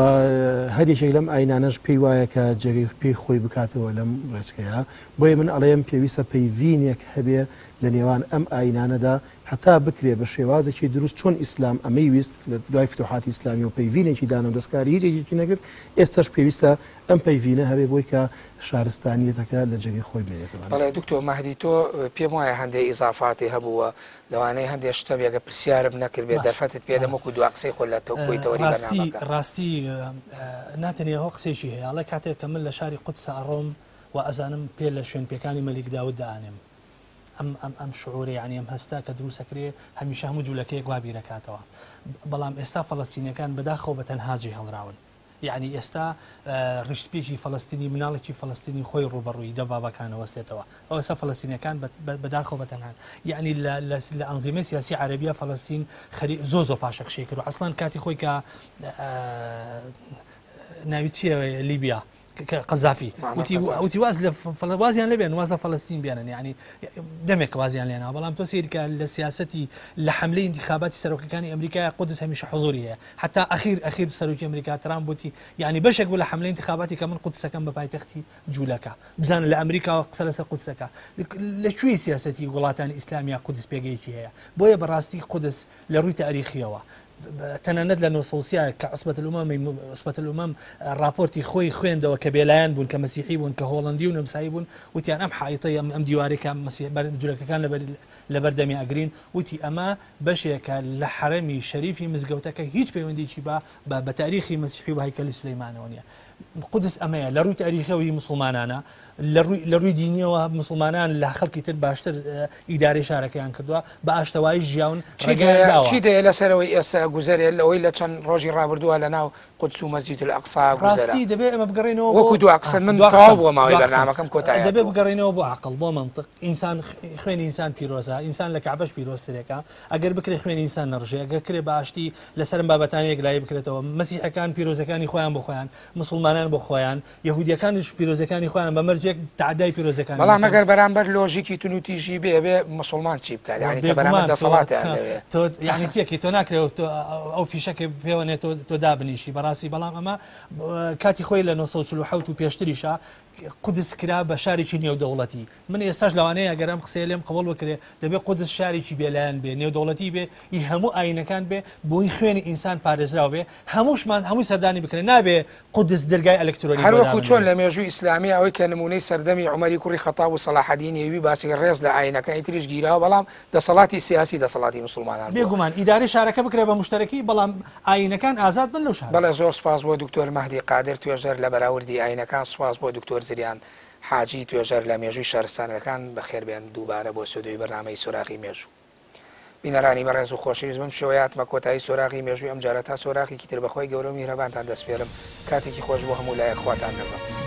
هەر یەکێک لەم ئاینانەش پێی وایە کە جێگەی پێی خۆی بکاتەوە لەم ڕێچکەیە بۆیە من ئەڵێم پێویستە پەیڤینێک هەبێ لە نێوان ئەم ئاینانەدا هەتا بکرێ بە شێوازێکی دروست چۆن ئیسلام ئەمەی ویست لە دوای فتوحاتی ئیسلامی و پەیڤینێکی دانا و دەستکاری هیچ یەکێکی نەکرد ئێستاش پێویستە ئەم پەیڤینە هەبێ بۆی کە شارستانیەتەکە لە جێگەی خۆی بمێنێتەوە. بەڵێ دکتۆر مەهدی تۆ پێم وایە هەندێ ئیزافاتی هەبوو و لەوانەیە هەندێ شتە بێ گەر پرسیارم نەکردبێ دەرفەتت پێ دەم وەکو دوا قسەی خۆت لە کۆی تەوەری ڕاستی بەرنامەکە. ڕاستی ناتەنیاهۆ قسەیەکی هەیە ئەڵێ کاتێک کە من لە شاری قودسا ئەڕۆم و ئەزانم پێ لە شوێن پێکانی مەلیک داود دائەنێم ئەم ئەم ئەم شعورە یعنی ئەم هەستە کە دروست ئەکرێ هەمیشە هەموو جوولەکەیەک وا بیرەکاتەوە بەڵام ئێستا فەلەستینەکان بەداخەوە بە تەنها جێ هێڵراون یعنی ئێستا ڕیشسپیەکی فەلەستینی مناڵێکی فەلەستینی خۆی ڕووبەڕووی دەبابەکان وەستێتەوە ئەو ئێستا فەلەستینەکان بەداخەوە بە تەنهان یعنی لە ئەنزیمەی سیاسی عەرەبیە فەلەستین خەری زۆ زۆ پاشەکشەی کرد و ئەسڵەن کاتی خۆی کە ناوی چییە لیبیا قەزافی وتی وتی واز لە وازیان لێ بێن واز لە فەلەستین بێنن یعنی دەمێک وازیان لێنا بەڵام تۆ سەیرکە لە سیاسەتی لە حملەی انتخاباتی سەرۆکەکانی ئەمریکا قودس هەمیشە حزوری هەیە حتا ئەخیر ئەخیر سەرۆکی ئەمریکا ترامپ وتی یعنی بەشێک بوو لە حملەی انتخاباتی کە من قودسەکەم بە پایتەختی جوولەکە بزانە لە ئەمریکاوە قسە لەسەر قودسەکە لە کوێی سیاسەتی وڵاتانی ئیسلامیا قودس پێگەیەکی هەیە بۆیە بەڕاستی قودس لە ڕووی تاریخیەوە تەنانەت لە 930 کە عوسبەت الامم عوسبەت الامم ڕاپۆرتی خۆی خوێندەوە کە بێلایەن بوون کە مەسیحی بوون کە هۆڵندی و نەمسایی بوون وتیان ئەم حایطەی ئەم ئەم دیوارەی کە مەسیح جولەکەکان لەبەر لەبەر دەمی ئەگرین وتی ئەمە بەشێکە لە حەرەمی شەریفی مزگەوتەکە هیچ پەیوەندیکی بە بە تاریخی مەسیحی و هەیکەلی سولەیمانەوە نییە قودس ئەمەیە لە ڕووی تاریخەوە هی موسڵمانانە لە ڕووی لە ڕووی دینیەوە موسڵمانان لە خەڵکی تر باشتر ئیدارەی شارەکەیان کردووە بە ئاشتەوایی ژیاون چی ڕێگایان دەیە داوە. چی دەیە لەسەرەوەی ئێستا گوزەرێ لەوەی لە چەند ڕۆژی ڕابردووە لە ناو قودس و مەسجید الئەقسا گوزەرا ڕاستی دەبێ ئێمە بگەڕێینەوە بۆ وەکو دوا قسەت من دوا تەواو قسەم بووە ماوەی دوا قسەم بەرنامەکەم کۆتایی دەبێ هاتووە. بگەڕێینەوە بۆ عەقڵ بۆ مەنتق ئینسان خوێنی ئینسان پیرۆزە ئینسان لە کەعبەش پیرۆزترێکە ئەگەر بکرێ خوێنی ئینسان نەڕژێ ئەگەر کرێ بە ئاشتی لەسەر ئەم بابەتانە یەکلایی بکرێتەوە مەسیحەکان پیرۆزەکانی خۆیان بۆ خۆیان موسڵمانان بۆ خۆیان، یەهودیەکانیش پیرۆزەکانی خۆیان بە مەرجێک تەعدای پیرۆزەکانی بەڵام نەکەن. ئەگەر بەرامبەر لۆژیکی تونوتیژی بێ ئەبێ موسڵمان چی بکات؟ یانی کە بەرامبەر بێگومان تۆ دەسەڵاتیان لەوێ. تۆ یانی چیەکەی تۆ ناکرێ تۆ ئەو فیشەکەی پێوەنێ تۆ تۆ دابنیشی بەڕاستی بەڵام ئەمە کاتی خۆی لە 947 و پێشتریشا قودس کرا بە شارێکی نێودەوڵەتی من ئێستاش لەوانەیە ئەگەر ئەم قسەیە لێم قبوڵ بکرێ دەبێ قودس شارێکی بێلایەن بێ نێودەوڵەتی بێ ئی هەموو ئاینەکان بێ بۆی خوێنی ئینسان پارێزراو بێ هەمووشمان هەمووی سەردانی بکرێ نابێ قودس دەرگای ئەلکترۆنی هەر بۆ وەکو چۆن دابنرێ. لە مێژووی ئیسلامی ئەوەی کە نموونەی سەردەمی عومەری کوڕی خەتاب و سەلاحەدینی ئەیوبی باسی ڕێز لە ئاینەکانی تریش گیراوە بەڵام دەسەڵاتی سیاسی دەسەڵاتی موسڵمانان بووە. بێگومان ئیدارەی شارەکە بکرێ بە موشتەرەکی بەڵام ئاینەکان ئازاد بن لەو شارەدا. بەڵێ زۆر سوپاس بۆ دکتۆر مەهدی قادر توێژەر لە بەراوردی ئاینەکان سوپاس بۆ دکتۆر زریان حاجی توێژەر لە مێژووی شارستانیەکان بەخێربێن دووبارە بۆ ستۆدیۆی بەرنامەی سۆراغی مێژوو. بینەرانی بەڕێز و خۆشەویست بەم شێوەیە هاتمە کۆتایی سۆراغی مێژووی ئەمجارە تا سۆراغێکی تر بەخوای گەورە و میهرەبانتان دەسپێرم کاتێکی خۆش بۆ هەموو لایەک خواتان لەگەڵ.